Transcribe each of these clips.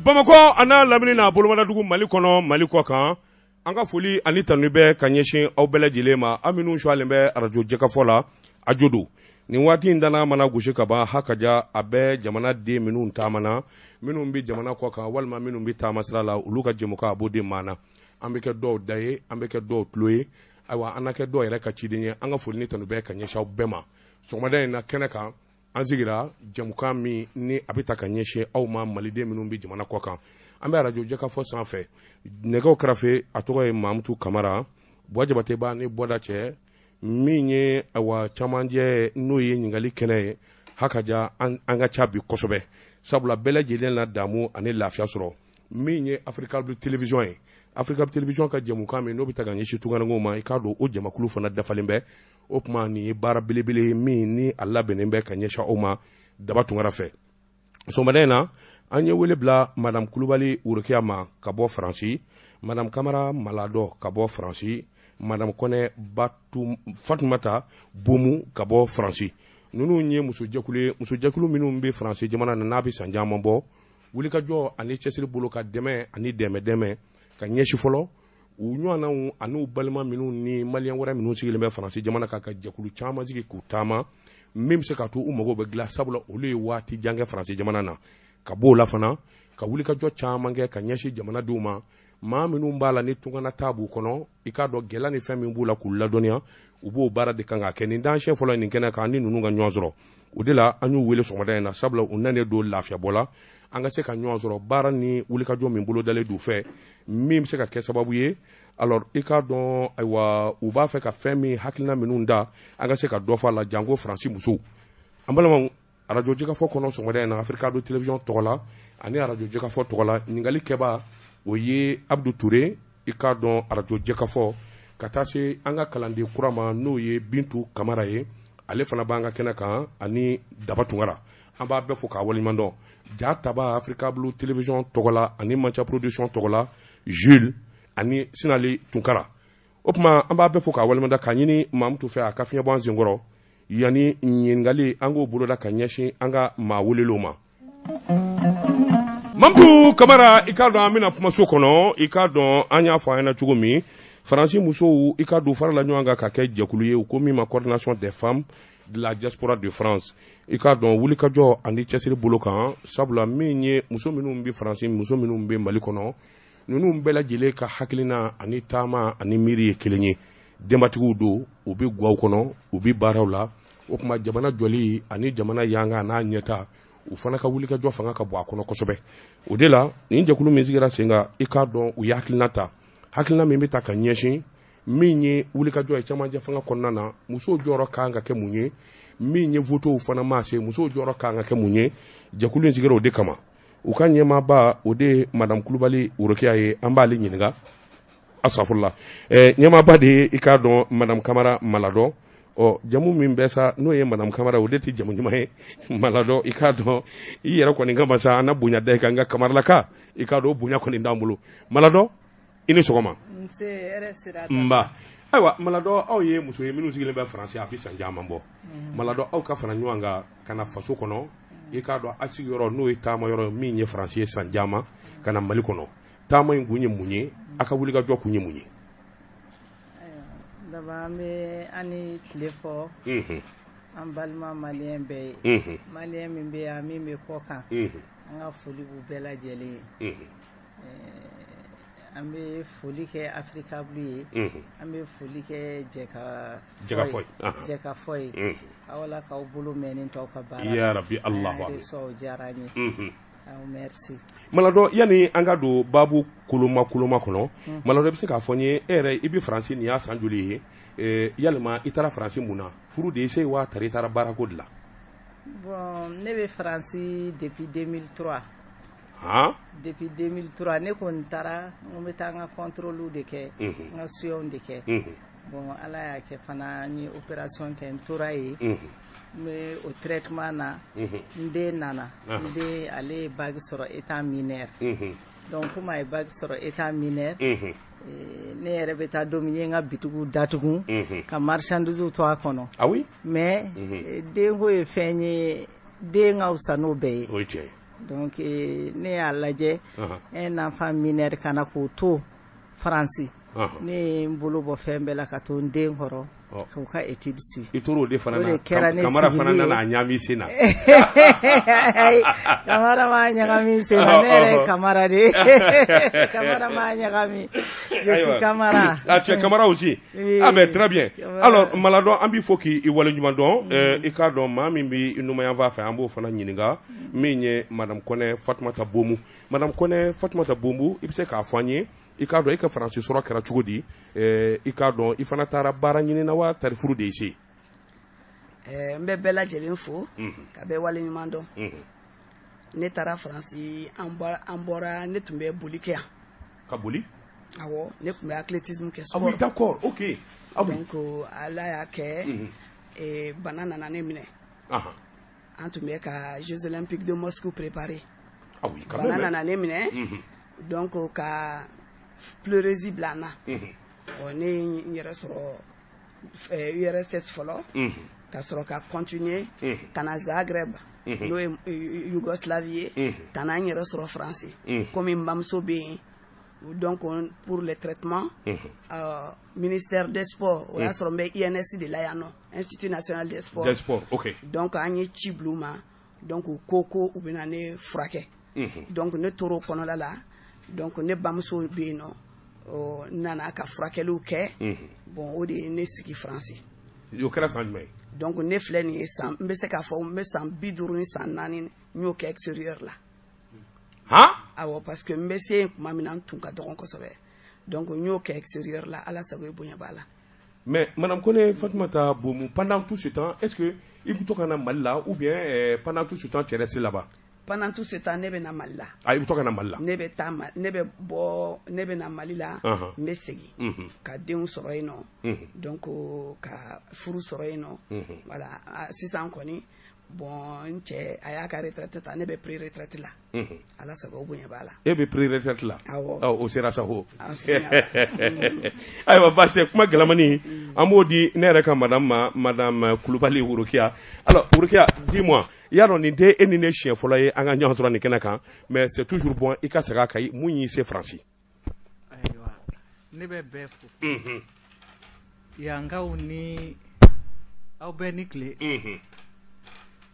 Bamakɔ a n'a lamini n'a bolomadadugu, Mali kɔnɔ, Mali kɔ kan, an ka foli ani tanu bɛ ka ɲɛsin aw bɛɛ lajɛlen ma, aw minnu sɔgɔlen bɛ arajo Jɛkafɔ la. A jo don nin waati in dana mana gosi ka ban, ha ka ja, a bɛ jamanaden minnu taamana, minnu bɛ jamana kɔ kan walima minnu bɛ taamasira la, olu ka jɛmukan a b'o de maa na. An bɛ kɛ dɔw da ye, an bɛ kɛ dɔw tulo ye, ayiwa, an na kɛ dɔw yɛrɛ ka ciden ye. An ka foli ni tanu bɛ ka ɲɛsin aw bɛɛ ma. Sɔgɔmada in na kɛnɛ kan, an sigira jɛmukan min ni a bɛ ta ka ɲɛsin aw ma, maliden minnu bɛ jamana kɔ kan, an bɛ arajo Jɛkafɔ sanfɛ. Nɛgɛw kɛrɛfɛ, a tɔgɔ ye Mamutu Kamara Buwa Jabate b'a ni bɔda cɛ. Min ye, ayiwa, camancɛ, n'o ye ɲininkali kɛnɛ ye, ha ka ja, an ka ca bi kosɛbɛ, sabula bɛɛ lajɛlen na damu ani lafiya sɔrɔ. Min ye Africa Télévision ye, Africa Télévision ka jɛmukan min n'o bɛ ta ka ɲɛsin tungarankew ma, i k'a dɔn o jamakulu fana dafalen bɛ. O tuma nin ye baara belebele ye min ni a labɛnnen bɛ ka ɲɛsin aw ma Daba Tunkara fɛ. Sɔgɔmada in na, an ye wele bila Madame Kulubali Worokiya ma ka bɔ Faransi, Madame Kamara Maladɔ ka bɔ Faransi, Madame Kɔnɛ Batu Fatumata Bomu ka bɔ Faransi. Ninnu ye musojɛkulu ye, musojɛkulu minnu bɛ Faransi jamana na, n'a bɛ san caman bɔ wulikajɔ ani cɛsiri bolo ka dɛmɛ ani dɛmɛ dɛmɛ ka ɲɛsin fɔlɔ u ɲɔgɔnnaw ani balima minnu ni maliyɛn wɛrɛ minnu sigilen bɛ Faransi jamana kan, ka jɛkulu caman sigi k'u taama min bɛ se ka to u mago bɛ dilan, sabula olu ye waati jan kɛ Faransi jamana na. Ka b'o la fana, ka wulikajɔ caman kɛ ka ɲɛsin jamanadenw ma, maa minnu b'a la ni tungana ta b'u kɔnɔ, i k'a dɔn gɛlɛya ni fɛn min b'u la, k'u ladɔnniya. U b'o baara de kan ka kɛ. Nin dan siɲɛ fɔlɔ nin kɛnɛ kan ni ninnu ka ɲɔgɔn sɔrɔ, o de la an y'u wele sɔgɔmada in na, sabula u nanen don lafiyabɔ la, an ka se ka ɲɔgɔn sɔrɔ baara ni wulikajɔ min bolodalen d'u fɛ, min bɛ se ka kɛ sababu ye. Alors, i k'a dɔn, ayiwa, u b'a fɛ ka fɛn min hakilina minnu da, an ka se ka dɔ fɔ a la, janko Faransi musow. An balimaw, arajo Jɛkafɔ kɔnɔ sɔgɔmada in na, Africa do Télévision tɔgɔ la ani arajo Jɛkafɔ tɔgɔ la, ɲininkali kɛba o ye Abdu Ture, i k'a dɔn arajo Jɛkafɔ, ka taa se an ka kalanden kura ma, n'o ye Bintu Kamara ye, ale fana b'an ka kɛnɛ kan, ani Daba Tunkara. An b'a bɛɛ fo k'a waleɲuman dɔn. Ja taba Africa Blue Télévision tɔgɔ la ani Manca Production tɔgɔ la, Jules ani Sinali Tunkara. O tuma an b'a bɛɛ fo k'a waleɲuman dɔn, k'a ɲini Mamutu fɛ a ka fiɲɛ bɔ an senkɔrɔ yanni ɲininkali an k'o boloda ka ɲɛsin an ka maa welelenw ma. Mamutu Kamara, i k'a dɔn an bɛna kumaso kɔnɔ. I k'a dɔn an y'a fɔ an ɲɛna cogo min, Faransi musow, i k'a dɔn, farala ɲɔgɔn kan ka kɛ jɛkulu ye, u ko min ma Coordination des femmes de la diaspora de France. I k'a dɔn wulikajɔ ani cɛsiri bolo kan, sabula min ye muso minnu bɛ Faransi, muso minnu bɛ Mali kɔnɔ, ninnu bɛɛ lajɛlen ka hakilina ani taama ani miiri ye kelen ye. Denbatigiw don, u bɛ gaw kɔnɔ, u bɛ baaraw la. O tuma jamana jɔli ani jamana yanga n'a ɲɛta, u fana ka wulikajɔ fanga ka bon a kɔnɔ kosɛbɛ. O de la nin jɛkulu min sigira sen kan, i k'a dɔn u ye hakilina ta, hakilina min bɛ ta ka ɲɛsin min ye wulikajɔ ye camancɛ fanga kɔnɔna na, musow jɔyɔrɔ kan ka kɛ mun ye, min ye votew fana maa se, musow jɔyɔrɔ kan ka kɛ mun ye. Jɛkulu in sigira o de kama. U ka ɲɛmaaba, o de ye Madame Kulubali Worokiya ye. An b'ale ɲininka, asafurula, ɲɛmaaba de ye, i k'a dɔn, Madame Kamara Maladɔ. Ɔ, jamu min bɛ sa, n'o ye Madame Kamara, o de tɛ jamu ɲuman ye, Maladɔ. I k'a dɔn i yɛrɛ kɔni kama sa, an na bonya da i kan, nka Kamaralaka, i k'a dɔn o bonya kɔni t'an bolo. Maladɔ, i ni sɔgɔma. Nse, hɛrɛ sira. Nba. Ayiwa Maladɔ, aw ye muso ye minnu sigilen bɛ Faransi a bɛ san caman bɔ. Maladɔ, aw ka fara ɲɔgɔn kan ka na faso kɔnɔ, i k'a dɔn a sigiyɔrɔ n'o ye taama yɔrɔ min ye Faransi ye san caman, ka na Mali kɔnɔ, taama in kun ye mun ye? A ka wulikajɔ kun ye mun ye? D'abord, an bɛ an ni tile fɔ an balima maliyɛn bɛɛ ye, maliyɛn min bɛ yan, min bɛ kɔ kan, an ka foli b'u bɛɛ lajɛlen ye. An bɛ foli kɛ Africa Blue ye, an bɛ foli kɛ Jɛkafɔ ye. Aw la k'aw bolo mɛnnen to aw ka baara. Ya rabi, Alahu. Aw diyara an ye, merci. Maladɔ, yanni an ka don baabu koloma koloma kɔnɔ, Maladɔ, i bɛ se k'a fɔ n ye, e yɛrɛ, i bɛ Faransi nin y'a san joli ye? Yalima i taara Faransi mun na? Furu de ye se wa tari i taara baarako de la? Bon, ne bɛ Faransi depuis 2003. Han? Depuis 2003. Ne kɔni taara n ko n bɛ taa n ka contrôle de kɛ, n ka soins de kɛ. Bon, Ala y'a kɛ fana, n ye opération kɛ, n tora yen, n bɛ o traitement na. N den nana, n den, ale ye bac sɔrɔ état mineur. Donc komi a ye bac sɔrɔ état mineur, ne yɛrɛ bɛ taa don min, n ye n ka bitigiw datugu ka marchandise to a kɔnɔ. Ah oui. Mais denko ye fɛn ye, den ka fisa n'o bɛɛ ye. O ye tiɲɛ ye. Donc ne y'a lajɛ, un enfant mineur ka na k'o to Faransi, ne ye n bolo bɔ fɛn bɛɛ la ka to n den kɔrɔ k'u ka étude suivre. I tor'o de fana O na. De kɛra ne Kamara fana sigili ye. nana a ɲami sen na. Kamara m'a ɲagami sen na, ne yɛrɛ ye Kamara de ye. Kamara m'a ɲagami, je suis Kamara. Ah, tu es Kamara aussi? Oui. Ah ben, très bien. Kamara. Alors, Maladɔ, an b'i fo k'i waleɲuman dɔn. I k'a dɔn, maa min b'i numayanfan fɛ, an b'o fana ɲininka, min ye Madame Kɔnɛ Fatumata Bomu. Madame Kɔnɛ Fatumata Bomu, i bɛ se k'a fɔ an ye, i k'a dɔn, i ka Faransi sɔrɔ kɛra cogo di? I k'a dɔn, i fana taara baara ɲini na wa, tari furu de y'i se? N bɛ bɛɛ lajɛlen fo ka bɛɛ waleɲuman dɔn. Ne taara Faransi, an bɔra, ne tun bɛ boli kɛ yan. Ka boli? Awɔ, ne tun bɛ athlétisme kɛ, Ah oui, sport. D'accord, ok, ah oui. Donc Ala y'a kɛ, bana nana ne minɛ. An tun bɛ ka Jeux olympiques de Moscou préparer. Ah oui, quand Bana même, hein. nana ne minɛ, donc ka pleurésie bila n na. Ɔ, ne ye n yɛrɛ sɔrɔ URSS fɔlɔ, ka sɔrɔ ka continuer ka na Zagreb, n'o ye Yougoslavie ye, ka na n yɛrɛ sɔrɔ Faransi, komi n bamuso bɛ yen. Donc pour les traitements, ministère des Sports, o y'a sɔrɔ n bɛ INS de la yan nɔ, Institut national des Sports. Des sports, ok. Donc an ye ci bila u ma, donc u ko ko u bɛna ne furakɛ. Donc ne tor'o kɔnɔla la. Donc ne bamuso bɛ yen nɔ, ɔ, n nana ka furakɛliw kɛ. Bon, o de ye ne sigi Faransi. O kɛra san jumɛn ye? Donc ne filɛ nin ye, san, n bɛ se k'a fɔ n bɛ san 54, n y'o kɛ extérieur la. Han? Awɔ, parce que n bɛ se yen tuma min na, n tun ka dɔgɔn kosɛbɛ. Donc n y'o kɛ extérieur la, Ala sago i bonya b'a la. Mais Madame Kone Fatoumata Bomou, pendant tout ce temps, est-ce que i bɛ to ka na Mali la ou bien pendant tout ce temps tu es resté là-bas? Pendant tout ce temps, ne bɛ na Mali la. Ah, i bɛ to ka na Mali la. Ne bɛ taa, ne bɛ bɔ, ne bɛ na Mali la, n bɛ segin ka denw sɔrɔ yen nɔ, donc ka furu sɔrɔ yen nɔ. Voilà. Ah, sisan kɔni, bon, n cɛ a y'a ka retraite ta, ne bɛ pré-retraite la. Ala sago o bonya b'a la. E bɛ pré-retraite la? Awɔ. Ɔ, o sera sa ho. An surunya la. Ayiwa, baasi kuma gɛlɛmani, an b'o di ne yɛrɛ ka madame ma, Madame Kulubali Worokiya. Alors Worokiya, dis-moi, i y'a dɔn, nin tɛ e ni ne siɲɛ fɔlɔ ye an ka ɲɔgɔn sɔrɔ nin kɛnɛ kan, mais c'est toujours bon i ka segin a kan. Mun y'i se Faransi? Ayiwa, ne bɛ bɛɛ fo, yankaw ni aw bɛɛ ni tile.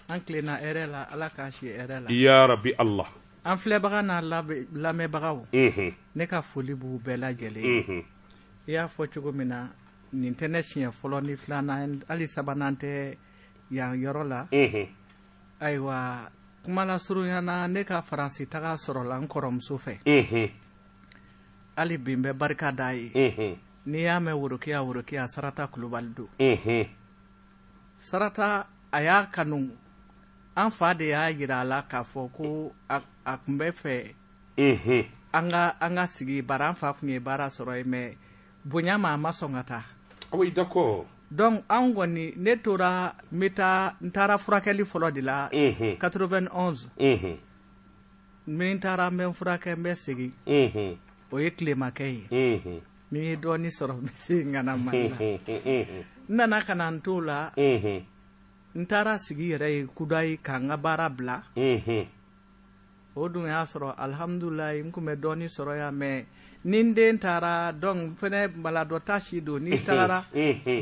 An tilenna hɛrɛ la, Ala k'an si hɛrɛ la. Ya Rabbi Allah. An filɛbaga n'a lamɛnbagaw, ne ka foli b'u bɛɛ lajɛlen ye. I y'a fɔ cogo min na, nin tɛ ne siɲɛ fɔlɔ ni filanan, hali sabanan tɛ yan yɔrɔ la. Ayiwa, kuma lasurunya na, ne ka Faransi taga sɔrɔla n kɔrɔmuso fɛ. Hali bi n bɛ barika d'a ye. N'i y'a mɛn Worokiya, Worokiya, Sarata Kulubali don. Sarata, a y'a kanu, an fa de y'a yira a la k'a fɔ ko a tun bɛ fɛ an ka sigi bara. An fa tun ye baara sɔrɔ yen, mais bonya ma, a ma sɔn ka taa. Ah oui, d'accord. Donc an kɔni, ne tora, n bɛ taa, n taara furakɛli fɔlɔ de la 91. N bɛ n taara, n bɛ n furakɛ, n bɛ segin. O ye tilemakɛ ye. Ni n ye dɔɔni sɔrɔ, n bɛ segin ka na Mali la. N nana ka na n t'o la. N taara sigi yɛrɛ ye kudayi, ka n ka baara bila. O dun y'a sɔrɔ, alihamudulilayi, n tun bɛ dɔɔni sɔrɔ yan, mais ni n den taara, donc n fɛnɛ maladɔ ta si don, n'i tagara,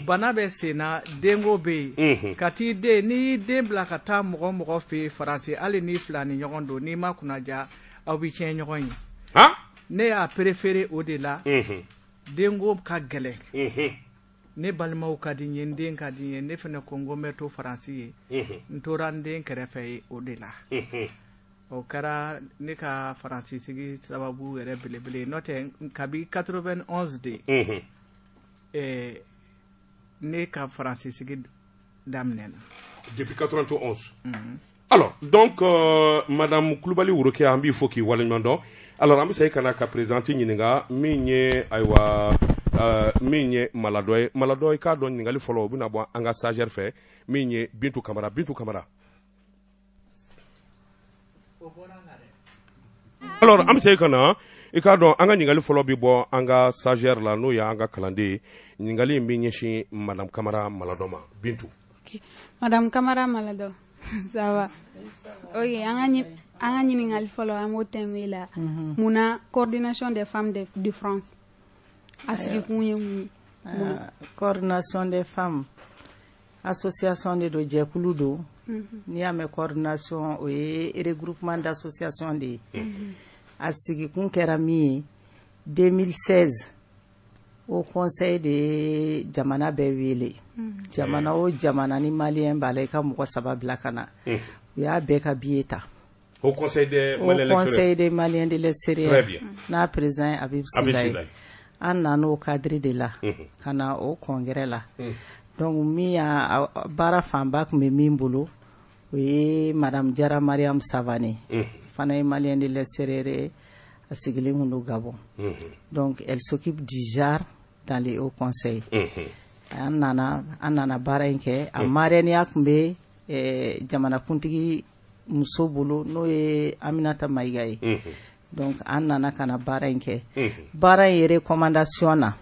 bana bɛ sen na, denko bɛ yen, ka t'i den, n'i y'i den bila ka taa mɔgɔ mɔgɔ fɛ yen Faransi, hali n'i fila ni ɲɔgɔn don, n'i ma kunnaja, aw bɛ tiɲɛ ɲɔgɔn ye. Han? Ne y'a préféré o de la. Denko ka gɛlɛn. Ne balimaw ka di n ye, n den ka di n ye, ne fɛnɛ ko n ko n bɛ to Faransi ye. N tora n den kɛrɛfɛ ye o de la. O kɛra ne ka Faransi sigi sababu yɛrɛ belebele ye. N'o tɛ, kabi 91 de ne ka Faransi sigi daminɛna. Depuis 91. Alors, donc, Madame Koulibaly Worokiya, an b'i fo k'i waleɲuman dɔn. Alors, an bɛ segin ka na ka présidente ɲininka, min ye, ayiwa, min ye Maladɔ ye. Maladɔ, i k'a dɔn, ɲininkali fɔlɔ, o bɛna bɔ an ka stagiaire fɛ, min ye Bintu Kamara. Bintu Kamara. Alors, an bɛ segin ka na, i k'a dɔn, an ka ɲininkali fɔlɔ bɛ bɔ an ka stagiaire la, n'o y'an ka kalanden ye. Ɲininkali in bɛ ɲɛsin Madame Kamara Maladɔ ma. Bintu. Ok. Madame Kamara Malado, ça va? Ok, an ka ɲi An ka ɲininkali fɔlɔ, an b'o tɛmɛ la. Munna Coordination des femmes de France? A sigikun ye mun ye? Coordination des femmes, association de don, jɛkulu don. N'i y'a mɛn coordination, o ye regroupement d'association de ye. A sigikun kɛra min ye, 2016, Haut Conseil de ye jamana bɛɛ wele. Jamana o jamana ni Malien b'a la, i ka mɔgɔ saba bila ka na. U y'a bɛɛ ka billet ta. Haut Conseil des Au Maliens de l'extérieur. Conseil des Maliens de l'extérieur. Très bien. N'a président ye Habib Habib Sila ye. Sila ye. An nana o cadre de la ka na o congrès la. Donc min y'a baara fanba tun bɛ min bolo, o ye Madame Jara Mariam Savane. Fana ye Malien de l'extérieur ye, a sigilen kun don Gabon. Donc elle s'occupe du genre dans les hauts conseils. An nana baara in kɛ. A marraine tun bɛ jamanakuntigi muso bolo, n'o ye Aminata Mayiga ye. Donc an nana ka na baara in kɛ. Baara in recommandation na,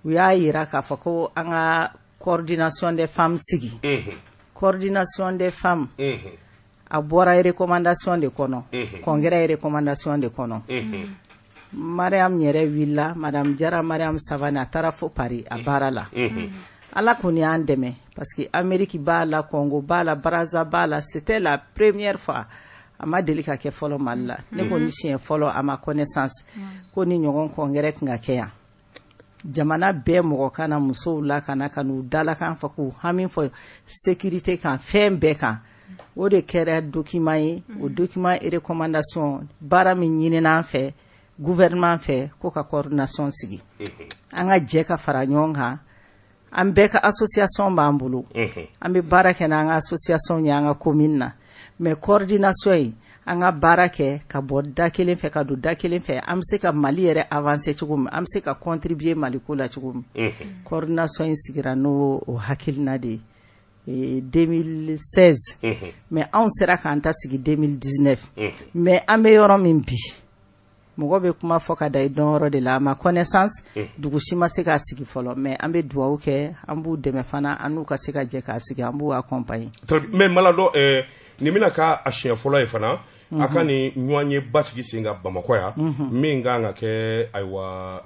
u y'a yira k'a fɔ ko an ka Coordination des femmes sigi. Coordination des femmes, a bɔra recommandation de kɔnɔ, congrès recommandation de kɔnɔ. Mariam yɛrɛ wulila, Madame Jara Mariam Savane, a taara fo Paris a baara la. Ala kɔni y'an dɛmɛ, parce que Amérique b'a la, Congo b'a la, Brazza b'a la. C'était la première fois, a ma deli ka kɛ fɔlɔ Mali la. Ne kɔni siɲɛ fɔlɔ, à ma connaissance, ko ni ɲɔgɔn congrès tun ka kɛ yan, jamana bɛɛ mɔgɔ ka na musow la ka na ka n'u dalakan fɔ, k'u hami fɔ sécurité kan, fɛn bɛɛ kan. O de kɛra document ye. O document recommandation, baara min ɲinina an fɛ gouvernement fɛ, ko ka coordination sigi, an ka jɛ ka fara ɲɔgɔn kan. An bɛɛ ka association b'an bolo, an bɛ baara kɛ n'an ka association ye an ka commune na, mais coordination in, an ka baara kɛ ka bɔ da kelen fɛ ka don da kelen fɛ, an bɛ se ka Mali yɛrɛ avancer cogo min, an bɛ se ka contribuer Maliko la cogo min. Coordination in sigira n'o o hakilina de ye 2016, mais anw sera k'an ta sigi 2019. Mais an bɛ yɔrɔ min bi, mɔgɔ bɛ kuma fɔ ka da i dɔn yɔrɔ de la. À ma connaissance, dugu si ma se k'a sigi fɔlɔ, mais an bɛ dugawu kɛ, an b'u dɛmɛ fana, an n'u ka se ka jɛ k'a sigi, an b'u accompagner. Très bien. Mais Maladɔ, nin bɛna k'a a siɲɛ fɔlɔ ye fana a ka nin ɲɔgɔn ye basigi sen kan Bamakɔ yan, min kan ka kɛ, ayiwa,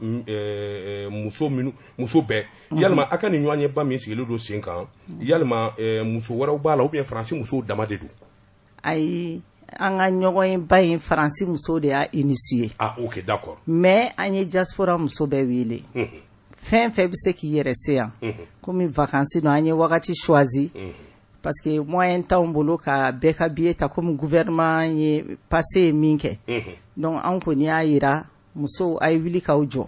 muso minnu, muso bɛɛ, yalima a ka nin ɲɔgɔn ye ba min sigilen don sen kan, yalima muso wɛrɛw b'a la ou bien Faransi musow dama de don? Ayi, an ka ɲɔgɔn ye ba in, Faransi musow de y'a initié. Ah ok, d'accord. Mais an ye diaspora muso bɛɛ wele. Fɛn fɛn bɛ se k'i yɛrɛ se yan, komi vacances don, an ye wagati choisi, parce que moyen t'anw bolo ka bɛɛ ka billet ta, komi gouvernement ye passé ye min kɛ. Donc anw kɔni y'a yira musow, a ye wuli k'aw jɔ.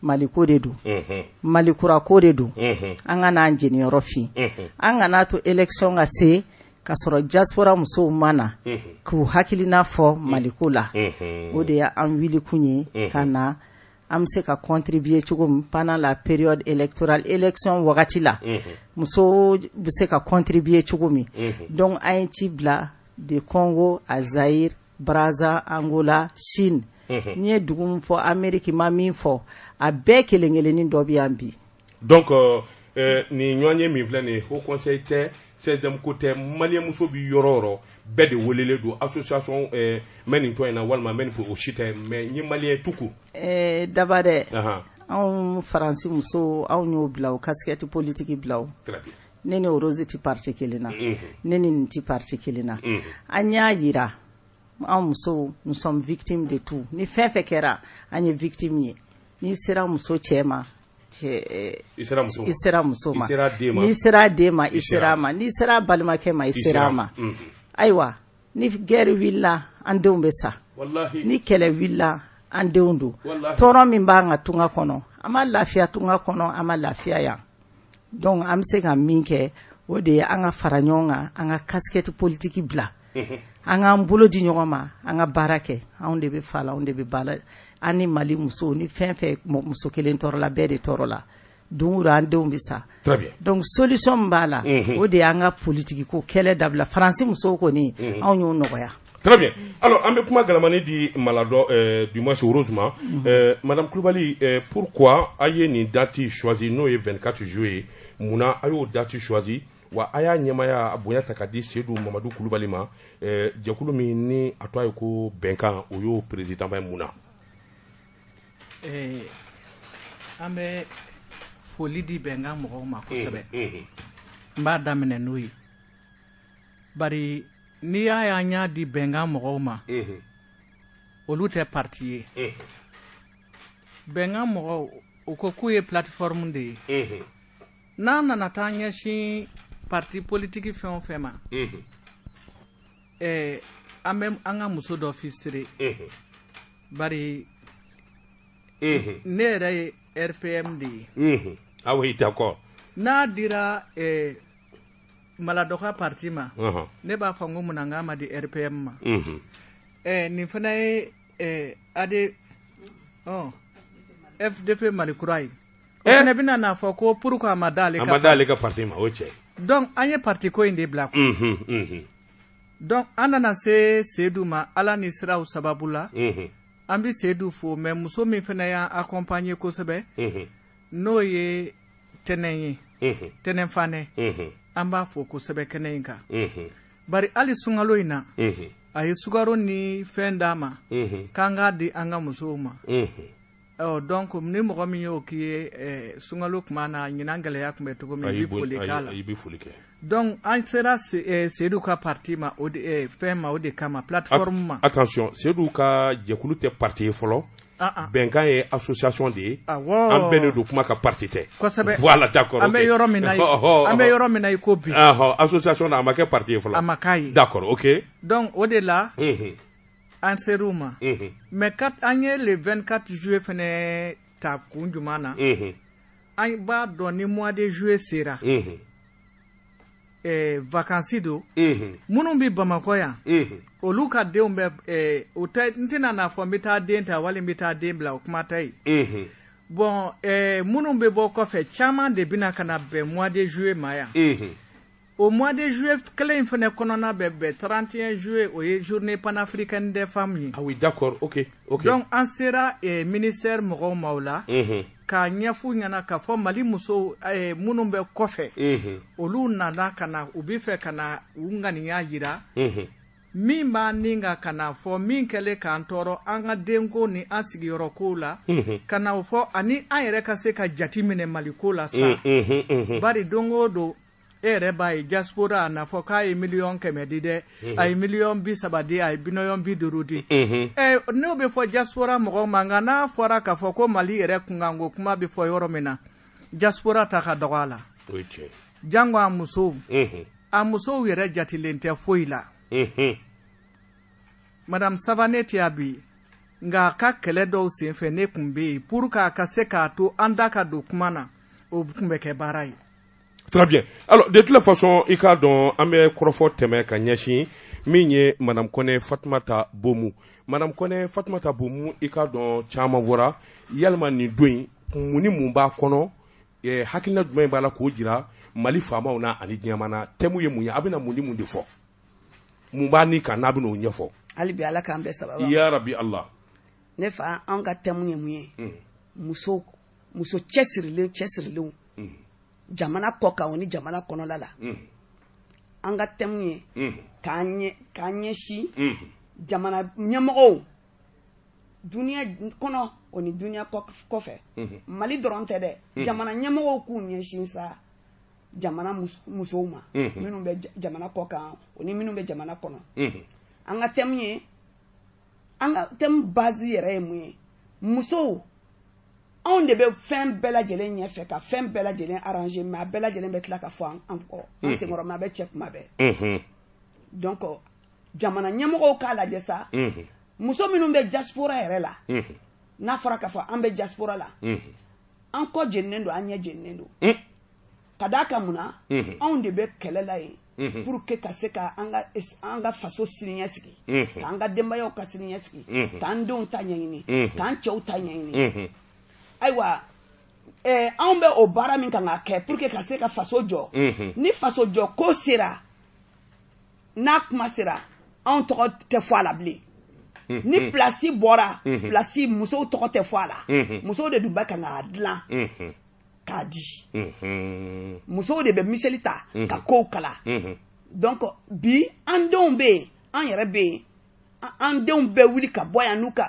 Maliko de don, Malikura ko de don. An ka n'an jeniyɔrɔ fin, an kana to élection ka se k'a sɔrɔ diaspora musow ma na k'u hakilina fɔ Maliko la. O de y'an wulikun ye ka na, an bɛ se ka contribuer cogo min pendant la période électorale, élection wagati la, musow bɛ se ka contribuer cogo min. Donc an ye ci bila de Congo à Zaïre, Brazza, Angola, Chine. N'i ye dugu min fɔ, Amérique ma min fɔ, a bɛɛ kelen kelennin dɔ bɛ yan bi. Donc nin ɲɔgɔn ye min filɛ nin ye, Haut Conseil tɛ, 16e ko tɛ, Malien muso bi yɔrɔ o yɔrɔ, bɛɛ de welelen don. Association n bɛ nin tɔn in na walima n bɛ nin, o si tɛ, mais n ye Malien tout court. Daba dɛ, anw Faransi musow, anw y'o bila, o casquette politique bila o. Très bien. Ne ni Rose ti parti kelen na, ne ni nin ti parti kelen na. An y'a yira, anw musow, nous sommes victimes de tout. Ni fɛn fɛn kɛra, an ye victime ye. N'i sera muso cɛ ma, cɛ I sera muso ma. I sera muso ma. I sera den ma. N'i sera den ma, i I sera sera a ma. N'i sera balimakɛ ma, i sera a ma. Ayiwa, ni guerre wulila, an denw bɛ sa. Wallahi. Ni kɛlɛ wulila, an denw don. Wallahi. Tɔɔrɔ min b'an ka tunga kɔnɔ, an ma lafiya tunga kɔnɔ, an ma lafiya yan. Donc an bɛ se ka min kɛ, o de ye an ka fara ɲɔgɔn kan, an ka casquette politique bila, an k'an bolo di ɲɔgɔn ma, an ka baara kɛ. Anw de bɛ fa la, anw de bɛ ba la. An ni Mali musow, ni fɛn fɛn muso kelen tɔɔrɔ la, bɛɛ de tɔɔrɔ la. Don o don, an denw bɛ sa. Très bien. Donc solution min b'a la, o de y'an ka politique ko kɛlɛ dabila. Faransi musow kɔni, anw y'o nɔgɔya. Très bien. Alors, an bɛ kuma galamani di Maladɔ, du moins Rose ma. Madame Coulibaly, pourquoi a ye nin date choisi, n'o ye 24 juillet ye? Munna a y'o date choisi? Wa a y'a ɲɛmaaya a bonya ta ka di Sedu Mamadu Kulubali ma, jɛkulu min ni a tɔgɔ ye ko Bɛnkan, o y'o président ba ye. Mun na? An bɛ foli di Bɛnkan mɔgɔw ma kosɛbɛ. N b'a daminɛ n'o ye, bari n'i y'a ye an y'a di Bɛnkan mɔgɔw ma, olu tɛ parti ye. Bɛnkan mɔgɔw, u ko k'u ye plateforme de ye. N'a nana taa ɲɛsin parti politique fɛn o fɛn ma, an bɛ an ka muso dɔ fisire, bari ne yɛrɛ ye RPM de ye. Ah oui, d'accord. N'a dira Maladɔ ka parti ma, ne b'a fɔ n ko munna n k'a ma di RPM ma? Nin fana ye AD FDP Mali kura ye, o fana bɛna n'a fɔ ko pourquoi a ma d'ale ka, a ma d'ale ka parti ma, o cɛ. Donc an ye parti ko in de bila. Donc an nana se Sedu ma, Ala ni siraw sababu la. An bɛ Sedu fo, mais muso min fana y'an accompagner kosɛbɛ, n'o ye Tɛnɛn ye, Tɛnɛn Fanɛ, an b'a fo kosɛbɛ kɛnɛ in kan, bari hali sunkalo in na, a ye sukaro ni fɛn d'a ma k'an k'a di an ka musow ma. Ɔ donc ni mɔgɔ min y'o k'i ye sunkalo tuma na, ɲinan gɛlɛya tun bɛ cogo min, i bɛ foli k'a la. I bɛ foli kɛ. Donc an sera Sedu ka parti ma, o de fɛn ma, o de kama plateforme ma. Attention, Sedu ka jɛkulu tɛ parti ye fɔlɔ. Bɛnkan ye association de ye. An bɛnnen don kuma ka, parti tɛ. Kosɛbɛ. Voilà, d'accord. An bɛ yɔrɔ min na, an bɛ yɔrɔ min na i ko bi. Association na, a ma kɛ parti ye fɔlɔ. A ma k'a ye. D'accord, ok. Donc o de la, an ser'u ma. Mais an ye le 24 juillet fɛnɛ ta kun jumɛn na? An b'a dɔn ni mois de juillet sera, vacances don. Minnu bɛ Bamakɔ yan, olu ka denw bɛ o tɛ, n tɛna n'a fɔ n bɛ taa den ta wali n bɛ taa den bila, o kuma tɛ yen. Bon, minnu bɛ bɔ kɔfɛ, caman de bɛna ka na bɛn mois de juillet ma yan. O mois de juillet kelen in fana kɔnɔna bɛ bɛn 31 juillet, o ye journée panafricaine des femmes ye. Ah oui, d'accord, ok. Donc an sera ministère mɔgɔw ma o la, k'a ɲɛf'u ɲɛna k'a fɔ Mali musow minnu bɛ kɔfɛ, olu nana ka na, u bɛ fɛ ka na u ŋaniya jira min b'an ni ka na fɔ min kɛlen k'an tɔɔrɔ an ka denko ni an sigiyɔrɔkow la, ka na o fɔ, ani an yɛrɛ ka se ka jati minɛ Maliko la sa. Bari don o don, e yɛrɛ b'a ye, diaspora a n'a fɔ k'a ye 100 000 000 di dɛ, a ye 30 000 000 di, a ye 50 000 000 di. N'o bɛ fɔ diaspora mɔgɔw ma, nka n'a fɔra k'a fɔ ko Mali yɛrɛ kunkanko kuma bɛ fɔ yɔrɔ min na, diaspora ta ka dɔgɔ a la. Jango a musow, a musow yɛrɛ jatilen tɛ foyi la. Madame Savané tɛ yan bi, nka a ka kɛlɛ dɔw senfɛ, ne tun bɛ yen pour que a ka se k'a to an da ka don kuma na, o tun bɛ kɛ baara ye. Très bien. Alors, de toute façon, i k'a dɔn an bɛ kɔrɔfɔ tɛmɛ ka ɲɛsin min ye Madame Kɔnɛ Fatumata Bomu. Madame Kɔnɛ Fatumata Bomu, i k'a dɔn caman fɔra yalima nin don in, mun ni mun b'a kɔnɔ, hakilina jumɛn b'a la k'o jira Mali faamaw na ani diɲɛmaa na? Thème ye mun ye? A bɛna mun ni mun de fɔ? Mun b'a ni kan n'a bɛna o ɲɛfɔ? Hali bi, Ala k'an bɛɛ sababa. Ya rabi Allah. Ne fa, an ka thème ye mun ye? Muso, muso cɛsirilen, cɛsirilenw jamana kɔ kan o ni jamana kɔnɔla la. An ka thème ye k'an ɲɛsin jamana ɲɛmɔgɔw duniya kɔnɔ o ni duniya kɔfɛ. Mali dɔrɔn tɛ dɛ, jamana ɲɛmɔgɔw k'u ɲɛsin sa jamana musow ma minnu bɛ jamana kɔ kan o ni minnu bɛ jamana kɔnɔ. An ka thème ye, an ka thème base yɛrɛ ye mun ye? Musow, anw de bɛ fɛn bɛɛ lajɛlen ɲɛfɛ ka fɛn bɛɛ lajɛlen arranger, mais a bɛɛ lajɛlen bɛ tila ka fɔ an kɔ, an senkɔrɔ, mais a bɛ cɛ kuma bɛɛ. Donc jamana ɲɛmɔgɔw k'a lajɛ sa, muso minnu bɛ diaspora yɛrɛ la, n'a fɔra k'a fɔ an bɛ diaspora la, an kɔ jeninen don, an ɲɛ jeninen don. Ka d'a kan mun na? Anw de bɛ kɛlɛ la yen pour que ka se ka an ka faso siniɲɛsigi, k'an ka denbayaw ka siniɲɛsigi, k'an denw ta ɲɛɲini, k'an cɛw ta ɲɛɲini. Ayiwa, anw bɛ o baara min kan ka kɛ pour que ka se ka faso jɔ, ni faso jɔ ko sera, n'a kuma sera, anw tɔgɔ tɛ fɔ a la bilen. Ni place bɔra, place, musow tɔgɔ tɛ fɔ a la. Musow de dun bɛ kan k'a dilan. k'a di. Musow de bɛ miseli ta ka kow kala. Donc bi an denw bɛ yen, an yɛrɛ bɛ yen, an denw bɛ wuli ka bɔ yan n'u ka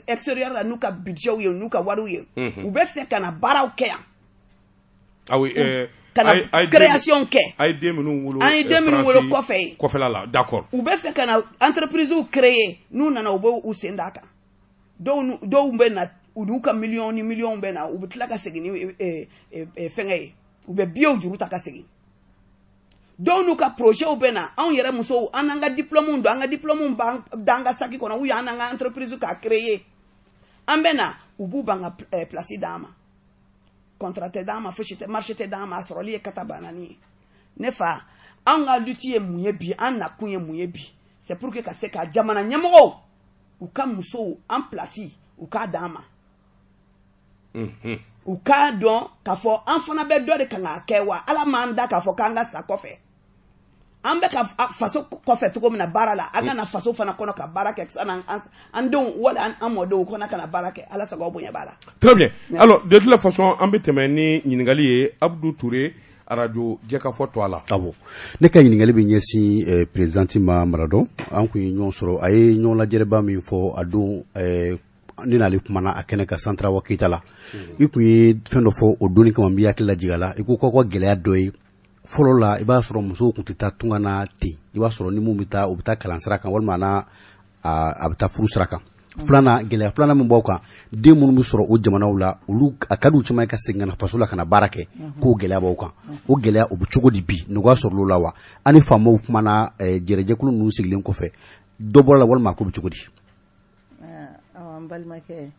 extérieur la, n'u ka budget ye, n'u ka wariw ye, u bɛ fɛ ka na baaraw kɛ yan. Ah oui, ka na création kɛ. A ye den minnu wolo An ye den minnu wolo kɔfɛ yen. Kɔfɛla la, d'accord. U bɛ fɛ ka na entreprise créer, n'u nana, u bɛ u sen d'a kan. Dɔw bɛ na, u n'u ka miliyɔn ni miliyɔn bɛ na, u bɛ tila ka segin ni fɛngɛ ye, u bɛ billetw juru ta ka segin. Dɔw n'u ka projet bɛ na, anw yɛrɛ musow, an n'an ka diplôme don, an ka diplôme b'an d'an ka saki kɔnɔ, ou an n'an ka entreprise k'a créer, an bɛ na, u b'u ban ka place d'an ma, contrat tɛ d'an ma, fosi tɛ, marché tɛ d'an ma, a sɔrɔli ye kata banani ye. Ne fa, anw ka lutte ye mun ye bi? An nakun ye mun ye bi? C'est pour que ka se ka jamana ɲɛmɔgɔw u ka musow an place u k'a d'an ma, u k'a dɔn k'a fɔ an fana bɛ dɔ de kan k'a kɛ. Wa Ala m'an da k'a fɔ k'an ka sa kɔfɛ. An bɛ ka faso kɔfɛ cogo min na baara la, an ka na faso fana kɔnɔ ka baara kɛ, sanni an denw wala an mɔdenw kɔnɔ ka na baara kɛ. Ala sago, aw bonya b'a la. Très bien. Alors, de toute la façon, an bɛ tɛmɛ ni ɲininkali ye. Abdou Touré, arajo Jɛkafɔ to a la. Awɔ, ne ka ɲininkali bɛ ɲɛsin présidente ma Maradɔn. An kun ye ɲɔgɔn sɔrɔ, a ye ɲɔgɔn lajɛrɛba min fɔ a don, ne n'ale kumana a kɛnɛ kan Santarawa Keyita la. I kun ye fɛn dɔ fɔ o donni kama, n b'i hakili lajigin a la. I ko k'aw ka gɛlɛya dɔ ye, fɔlɔ la, i b'a sɔrɔ musow tun tɛ taa tunga na ten. I b'a sɔrɔ ni mun bɛ taa, u bɛ taa kalan sira kan walima n'a a bɛ taa furu sira kan. Filanan, gɛlɛya filanan min b'aw kan, den minnu bɛ sɔrɔ o jamanaw la, olu a ka di u caman ye ka segin ka na faso la ka na baara kɛ, k'o gɛlɛya b'aw kan. O gɛlɛya o bɛ cogo di bi? Nɔgɔya sɔrɔla o la wa? An ni faamaw kumana, jɛrɛjɛkulu ninnu sigilen kɔfɛ, dɔ bɔra la walima a ko bɛ cogo di? Awɔ, n balimakɛ,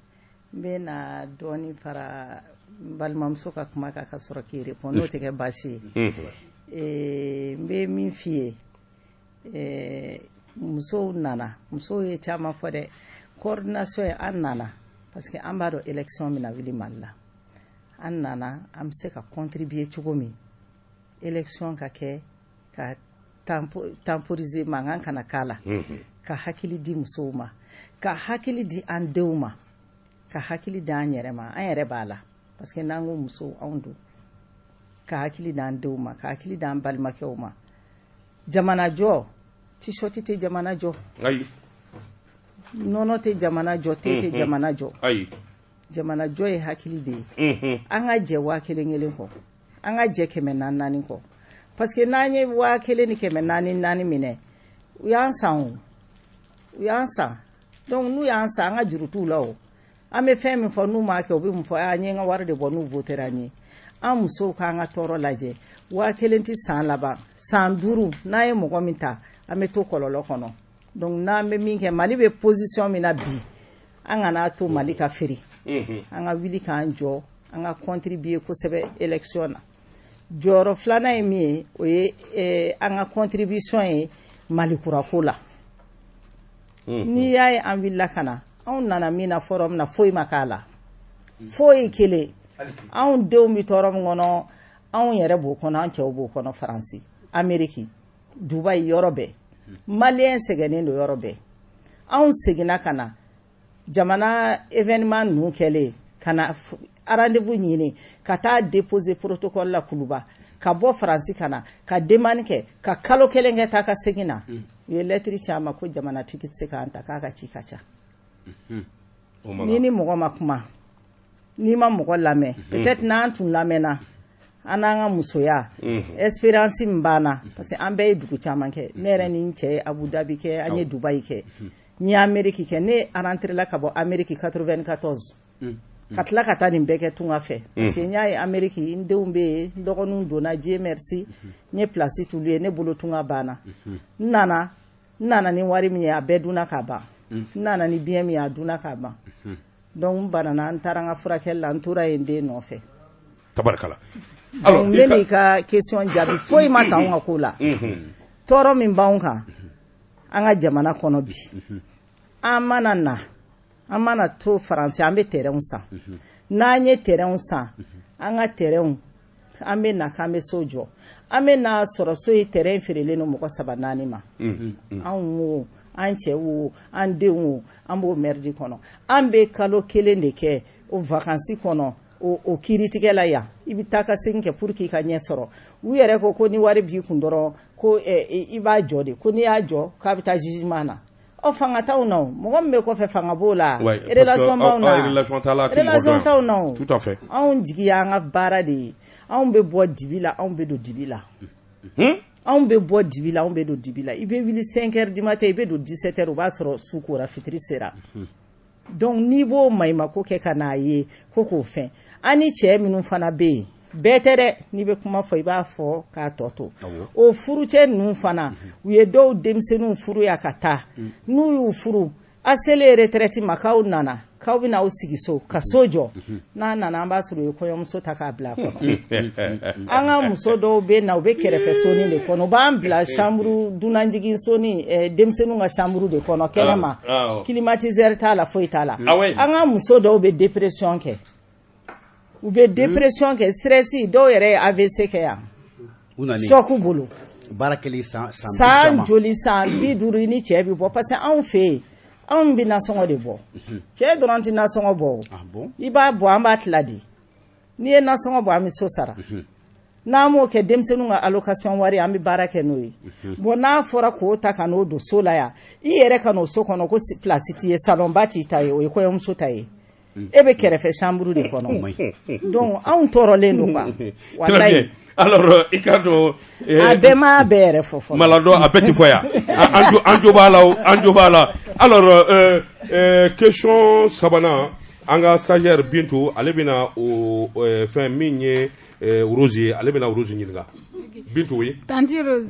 n bɛ na dɔɔni fara n balimamuso ka kuma kan ka sɔrɔ k'i répond, n'o tɛ kɛ baasi ye. N bɛ min f'i ye, musow nana, musow ye caman fɔ dɛ. Coordination ye, an nana parce que an b'a dɔn élection bɛna wuli Mali la. An nana, an bɛ se ka contribuer cogo min élection ka kɛ ka temporiser, mankan kana k'a la, ka hakili di musow ma, ka hakili di an denw ma, ka hakili di an yɛrɛ ma. An yɛrɛ b'a la, parce que n'an ko musow, anw don, ka hakili di an denw ma, ka hakili di an balimakɛw ma. Jamana jɔ, t-shirt tɛ jamana jɔ. Ayi. Nɔnɔ tɛ jamana jɔ, te tɛ jamana jɔ. Ayi. Jamana jɔ ye hakili de ye. An ka jɛ 1000 kelen kɔ, an ka jɛ 400 naani kɔ, parce que n'an ye 1000 ni 400 naani minɛ, u y'an san o, u y'an san. Donc n'u y'an san, an ka juru t'u la. O an bɛ fɛn min fɔ, n'u m'a kɛ, u bɛ mun fɔ? An ye n ka wari de bɔ n'u votera an ye. An musow k'an ka tɔɔrɔ lajɛ. 1000 tɛ san laban, san 5, n'an ye mɔgɔ min ta, an bɛ to kɔlɔlɔ kɔnɔ. Donc n'an bɛ min kɛ, Mali bɛ position min na bi, an kana to Mali ka feere. An ka wuli k'an jɔ, an ka contribuer kosɛbɛ élection na. Jɔyɔrɔ filanan ye min ye, o ye an ka contribution ye Mali kurako la. N'i y'a ye an wulila ka na, anw nana min na forum na, foyi ma k'a la, foyi kelen. Anw denw bɛ tɔɔrɔ min kɔnɔ, anw yɛrɛ b'o kɔnɔ, an cɛw b'o kɔnɔ. Faransi, Ameriki, Dubayi, yɔrɔ bɛɛ, Maliyɛn sɛgɛnnen don yɔrɔ bɛɛ. Anw seginna ka na jamana événement ninnu kɛlen, ka na rendez-vous ɲini ka taa déposer protocole la Kuluba, ka bɔ Faransi ka na ka demande kɛ, ka kalo 1 kɛ taa ka segin na, u ye lettre ci an ma ko jamanatigi tɛ se k'an ta, k'a ka ci ka ca. Ni mɔgɔ ma kuma, n'i ma mɔgɔ lamɛn, peut-être n'an tun lamɛnna, an n'an ka musoya expérience min b'an na, parce que an bɛɛ ye dugu caman kɛ. Ne yɛrɛ ni n cɛ ye Abu Dhabi kɛ, an ye Dubayi kɛ, n ye Amérique kɛ. Ne rentré la ka bɔ Amérique 94, ka tila ka taa nin bɛɛ kɛ tunga fɛ, parce que n y'a ye Amérique, n denw bɛ yen, n dɔgɔninw donna, Dieu merci, n ye place t'olu ye. Ne bolo, tunga banna. N nana ni wari min ye, a bɛɛ dunna ka ban. N nana ni bien min ye, a dunna ka ban. Donc n banana, n taara n ka furakɛli la, n tora yen den nɔfɛ. Tabarikala. Donc n bɛ n'i ka question jaabi. Foyi ma ta anw ka ko la. Tɔɔrɔ min b'anw kan an ka jamana kɔnɔ bi, an mana na, an mana to Faransi, an bɛ terrainw san. N'an ye terrainw san, an ka terrainw, an bɛ na k'an bɛ so jɔ, an bɛ n'a sɔrɔ so ye terrain feerelen don mɔgɔ saba naani ma. Anw wo, an cɛ wo, an denw wo, an b'o merde kɔnɔ. An bɛ kalo 1 de kɛ o vacances kɔnɔ. o kiiritigɛ la yan, i bɛ taa ka segin kɛ pour que i ka ɲɛ sɔrɔ. U yɛrɛ ko ko ni wari b'i kun dɔrɔn, ko i b'a jɔ de, ko n'i y'a jɔ k'a bɛ taa jugement na. Ɔ, fanga t'anw na o, mɔgɔ min bɛ kɔfɛ, fanga b'o la, relation b'anw na, relation t'anw na o. Tout à fait. Anw jigi y'an ka baara de ye. Anw bɛ bɔ dibi la, anw bɛ don dibi la. Anw bɛ bɔ dibi la, anw bɛ don dibi la. I bɛ wuli 5 heures du matin, i bɛ don 17 heures, o b'a sɔrɔ su kora, fitiri sera. Donc n'i b'o maɲumako kɛ ka n'a ye ko k'o fɛn, an ni cɛ minnu fana bɛ yen, bɛɛ tɛ dɛ, n'i bɛ kuma fɔ, i b'a fɔ k'a tɔ to. O furucɛ ninnu fana, u ye dɔw denmisɛnninw furu yan ka taa, n'u y'u furu, a selen retraite ma, k'aw nana k'aw bɛna aw sigi so ka so jɔ, n'a nana, an b'a sɔrɔ u ye kɔɲɔmuso ta k'a bila a kɔnɔ. An ka muso dɔw bɛ na, u bɛ kɛrɛfɛ soni de kɔnɔ, u b'an bila chambre dunanjigin soni, denmisɛnninw ka chambre de kɔnɔ kɛnɛma, climatiseur t'a la, foyi t'a la. An ka muso dɔw bɛ dépression kɛ, u bɛ dépression kɛ, stress, dɔw yɛrɛ ye AVC kɛ yan, choc bolo. Baara kɛlen san san joli, san 50, i ni cɛ bɛ bɔ, parce que anw fɛ yen, anw bɛ nasɔngɔ de bɔ, cɛ dɔrɔn tɛ nasɔngɔ bɔ o. I b'a bɔ, an b'a tila de. N'i ye nasɔngɔ bɔ, an bɛ so sara. N'an m'o kɛ, denmisɛnninw ka allocation wari, an bɛ baara kɛ n'o ye. Bon, n'a fɔra k'o ta ka n'o don so la yan, i yɛrɛ ka n'o so kɔnɔ ko place t'i ye, salon ba t'i ta ye, o ye kɔɲɔmuso ta ye, e bɛ kɛrɛfɛ chambre de kɔnɔ. Donc anw tɔɔrɔlen don quoi, walayi. Alors, i ka dɔn. A bɛɛ ma bɛɛ yɛrɛ fɔ fɔlɔ. Maladɔ, a bɛɛ ti fɔ yan, an jo b'a la, an jo b'a la. Alors, question sabanan, an ka stagiaire Bintu, ale bɛna o fɛn min ye Rose ye, ale bɛna Rose ɲininka. Bintu, oui. Tantie Rose,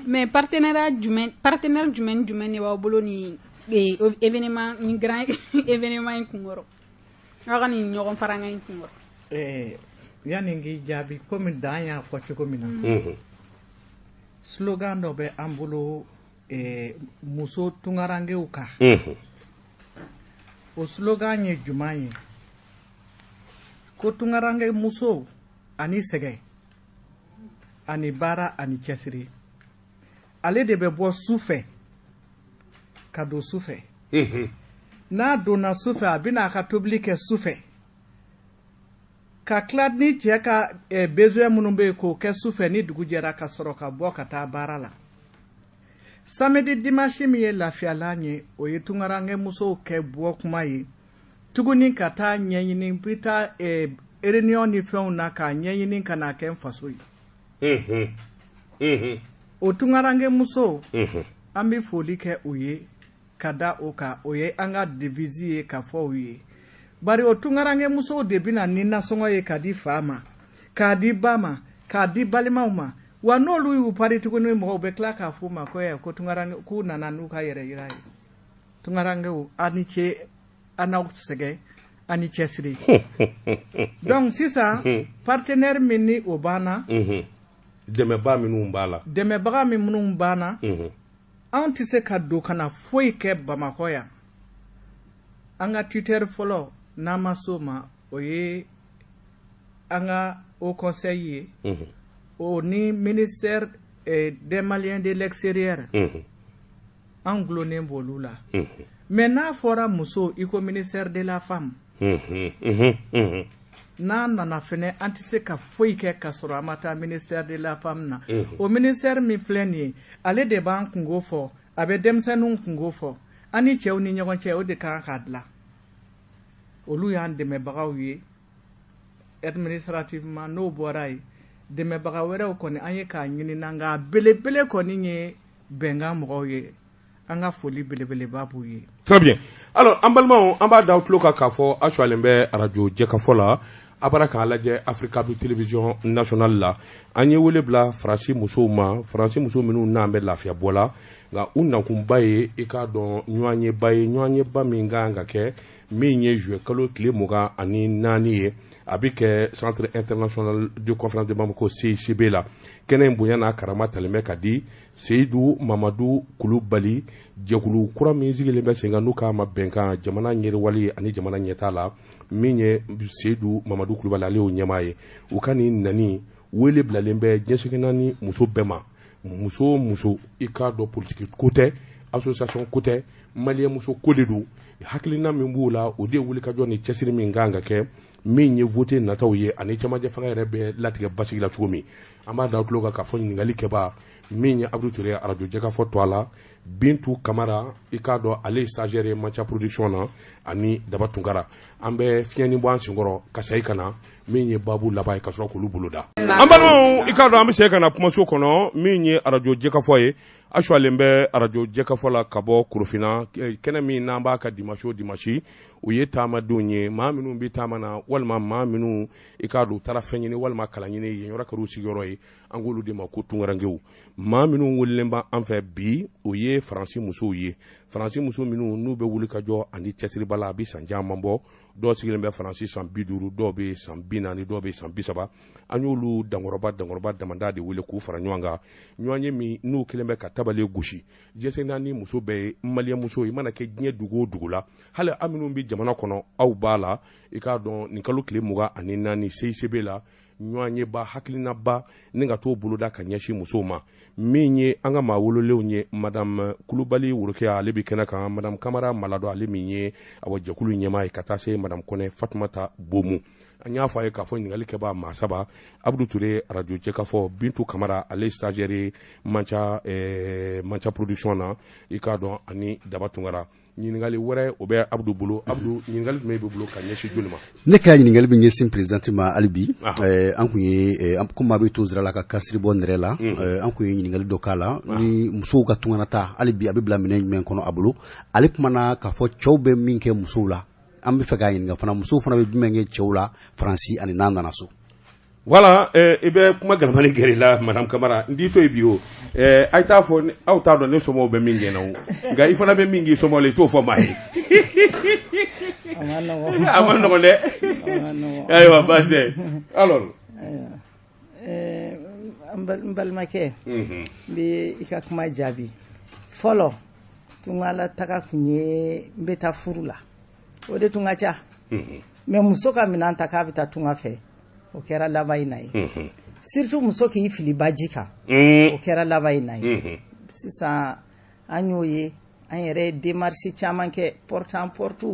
mais partenariat jumɛn, partenaire jumɛn jumɛn de b'aw bolo ni événement ni grand événement in kunkɔrɔ, aw ka nin ɲɔgɔn farankan in kunkɔrɔ? Yanni n k'i jaabi, komi Dan y'a fɔ cogo min na, slogan dɔ bɛ an bolo muso tunkarankew kan. O slogan ye jumɛn ye? Ko tunkaranke muso ani sɛgɛn ani baara ani cɛsiri. Ale de bɛ bɔ su fɛ ka don su fɛ. N'a donna su fɛ, a bɛna a ka tobili kɛ su fɛ, ka tila ni cɛ ka besoin minnu bɛ yen k'o kɛ su fɛ. Ni dugu jɛra, ka sɔrɔ ka bɔ ka taa baara la. Samedi, dimanche min ye lafiyalan ye, o ye tunkaranke musow kɛ bɔ kuma ye tuguni ka taa ɲɛɲini, bɛ taa réunion ni fɛnw na k'a ɲɛɲini ka n'a kɛ n faso ye. O tunkaranke musow, an bɛ foli kɛ u ye ka da o kan. O ye an ka devise ye ka fɔ u ye, bari o tunkaranke musow de bɛna ni nasɔngɔ ye ka di fa ma, k'a di ba ma, k'a di balimaw ma. Wa n'olu y'u pari tuguni, mɔgɔw bɛ tila k'a f'u ma ko ko tunkaranke k'u nana n'u ka yɛrɛ yira ye. Tunkarankew, a ni ce, a n'aw sɛgɛn ani cɛsiri. Donc sisan, partenaire min ni o banna, Dɛmɛba minnu b'a la. Dɛmɛbaga min minnu banna, anw tɛ se ka don ka na foyi kɛ Bamakɔ yan. An ka tuteur fɔlɔ, n'an ma s'o ma, o ye an ka haut conseil ye, o ni ministère des Maliens de l'extérieur, an gulonnen b'olu la. Mais n'a fɔra muso, i ko ministère de la femme. N'a nana fɛnɛ, an tɛ se ka foyi kɛ ka sɔrɔ an ma taa ministère de la femme na. O ministère min filɛ nin ye, ale de b'an kungo fɔ, a bɛ denmisɛnninw kungo fɔ, an ni cɛw ni ɲɔgɔn cɛ, o de kan k'a dilan. Olu y'an dɛmɛbagaw ye administrativement. N'o bɔra yen, dɛmɛbaga wɛrɛw kɔni, an ye k'a ɲini na, nka belebele kɔni ye bɛnkan mɔgɔw ye. An ka foli belebeleba b'u ye. Très bien. Alors, an balimaw, an b'a da aw tulo kan k'a fɔ aw sualen bɛ arajo Jɛkafɔ la, a bɔra k'a lajɛ Africable Télévision Nationale la. An ye wele bila Faransi musow ma, Faransi muso minnu n'an bɛ lafiya bɔ la, nka u nakunba ye, i k'a dɔn, ɲɔgɔnyeba ye, ɲɔgɔnyeba min kan ka kɛ min ye juillet kalo tile 24 ye, a bɛ kɛ Centre international de conférence de Bamako, CICB la. Kɛnɛ in bonya n'a karama talen bɛ ka di Seyidu Mamadu Kulubali, jɛkulu kura min sigilen bɛ sen kan n'u k'a ma bɛnkan jamana ɲɛriwali ani jamana ɲɛta la, min ye Seyidu Mamadu Kulubali, ale y'o ɲɛmaa ye. U ka nin nani wele bilalen bɛ diɲɛ naani muso bɛɛ ma, muso o muso, i k'a dɔn, politiki ko tɛ, association ko tɛ. Maliyɛn muso ko de don. Hakilina min b'o la, o de ye wulikajɔ ni cɛsiri min kan ka kɛ min ye vote nataw ye ani cɛmancɛ fanga yɛrɛ bɛ latigɛ basigi la cogo min. An b'a da tulo kan k'a fɔ ɲininkali kɛbaa min ye Abudu Ture, arajo Jɛkafɔ to a la, Bintu Kamara, i k'a dɔn ale ye stagiaire ye Manca production na, ani Daba Tunkara. An bɛ fiɲɛnin bɔ an senkɔrɔ ka segin ka na min ye baabu laban ye ka sɔrɔ k'olu bolo da. An balimaw, i k'a dɔn an bɛ segin ka na kumaso kɔnɔ min ye arajo Jɛkafɔ ye. A sualen bɛ arajo Jɛkafɔ la ka bɔ Korofina, kɛnɛ min n'an b'a ka dimanche o dimanche, o ye taamadenw ye, maa minnu bɛ taama na walima maa minnu, i k'a dɔn, u taara fɛn ɲini walima kalan ɲini yen, yɔrɔ kɛra u sigiyɔrɔ ye. An k'olu de ma ko tunkarankew. Maa minnu welelen b'an fɛ bi, o ye Faransi musow ye, Faransi muso minnu n'u bɛ wuli ka jɔ ani cɛsiriba la. A bɛ san caman bɔ, dɔw sigilen bɛ Faransi san 50, dɔw bɛ san 40, dɔw bɛ san 30. An y'olu dankɔrɔba dankɔrɔba damada de wele k'u fara ɲɔgɔn kan, ɲɔgɔn ye min n'u kɛlen bɛ ka tabale gosi. Diɲɛ naani muso bɛɛ ye maliyɛn muso i mana kɛ diɲɛ dugu o dugu la, hali aw minnu bɛ jamana kɔnɔ, aw b'a la. I k'a dɔn nin kalo tile 24 CICB la, ɲɔgɔn yeba hakilinaba ni ka t'o boloda ka ɲɛsin musow ma. Min ye an ka maa wololenw ye, madame Kulubali Worokiya, ale bɛ kɛnɛ kan, madame Kamara Maladɔ, ale min ye awa jɛkulu ɲɛmaa ye, ka taa se madame Kɔnɛ Fatumata Bomu. An y'a fɔ a ye k'a fɔ ɲininkali kɛbaa maa saba: Abudu Ture, arajo Jɛkafɔ, Bintu Kamara, ale ye stagiaire Manca production na, i k'a dɔn, ani Daba Tunkara. Ɲininkali wɛrɛ, o bɛ Abudu bolo. Abudu, ɲininkali jumɛn b'i bolo ka ɲɛsin joli ma? Ne ka ɲininkali bɛ ɲɛsin présidente ma hali bi. An kun ye, komi a bɛ to sira la ka kasiri bɔ nɛrɛ la, an kun ye ɲininkali dɔ k'a la ni musow ka tunganata hali bi, a bɛ bila minɛn jumɛn kɔnɔ a bolo. Ale kumana k'a fɔ cɛw bɛ min kɛ musow la. An bɛ fɛ k'a ɲininka fana, musow fana bɛ jumɛn kɛ cɛw la Faransi ani n'an nana so? Voilà, i bɛ kuma galamani gɛrɛ i la. Madame Kamara, n t'i to yen bi o. A t'a fɔ aw t'a dɔn ne somɔgɔw bɛ min kɛ n na o, nka i fana bɛ min k'i somɔgɔw la, i t'o fɔ maa ye. A ma nɔgɔn. A ma nɔgɔn dɛ. Ayiwa, baasi tɛ alors. N balimakɛ, n bɛ i ka kuma jaabi. Fɔlɔ, tungala taga tun ye n bɛ taa furu la, o de tun ka ca. Mais muso ka minɛn ta k'a bɛ taa tunga fɛ, o kɛra laban in na ye. Surtout muso k'i fili baji kan, o kɛra laban in na ye. Sisan an y'o ye, an yɛrɛ ye démarche caman kɛ, porte en porte,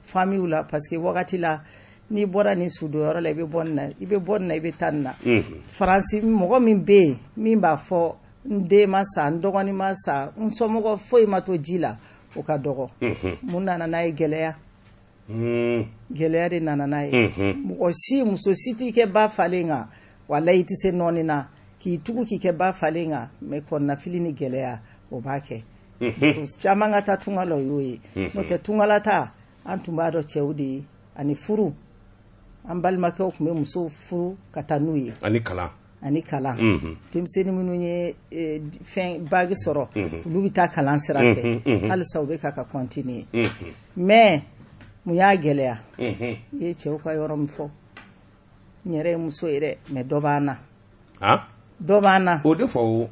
famille la, parce que wagati la n'i bɔra nin sudonyɔrɔ la, i bɛ bɔ nin na, i bɛ bɔ nin na, i bɛ taa nin na. Faransi, mɔgɔ min bɛ yen min b'a fɔ n den ma sa, n dɔgɔnin ma sa, n somɔgɔ foyi ma to ji la, o ka dɔgɔ. Mun nana n'a ye? Gɛlɛya. Gɛlɛya de nana n'a ye. Mɔgɔ si, muso si t'i kɛ ba falen kan, walayi, i tɛ se nɔɔni na k'i tugu k'i kɛ ba falen kan. Mais kɔnɔnafili ni gɛlɛya, o b'a kɛ muso caman ka taa tunga la, o y'o ye. N'o tɛ, tungala ta, an tun b'a dɔn cɛw de ye, ani furu, an balimakɛw tun bɛ musow furu ka taa n'u ye. Ani kalan. Ani kalan. Denmisɛnnin minnu ye fɛn bac sɔrɔ, olu bɛ taa kalan sira fɛ. Halisa u bɛ ka continuer. Mais mun y'a gɛlɛya? I ye cɛw ka yɔrɔ min fɔ, n yɛrɛ ye muso ye dɛ, mais dɔ b'an na. Dɔ b'an na. O de fɔ o.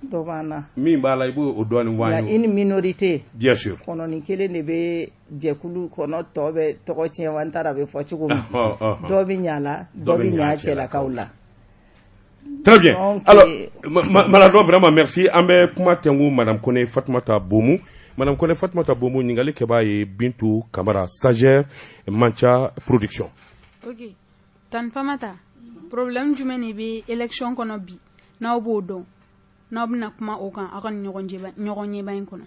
Dɔ b'an na. Min b'a la, i b'o dɔɔnin fɔ an ye. Une minorité. Bien sûr. Kɔnɔnin kelen de bɛ jɛkulu kɔnɔ, tɔ bɛ tɔgɔ tiɲɛ wa, n taara a bɛ fɔ cogo min. Dɔ bɛ ɲa la, dɔ bɛ ɲa cɛlakaw la. Très bien. Donc, alors, Maladɔ, vraiment merci. An bɛ kuma tɛnku Madame Kone Fatumata Bomu. Madame Kone Fatumata Bomu, ɲininkali kɛbaa ye Bintu Kamara, stagiaire Manca Production. Ok. Tan Famata, problème jumɛn de bɛ élection kɔnɔ bi n'aw b'o dɔn, n'aw bɛna kuma o kan aw ka nin ɲɔgɔn ɲɛba in kɔnɔ?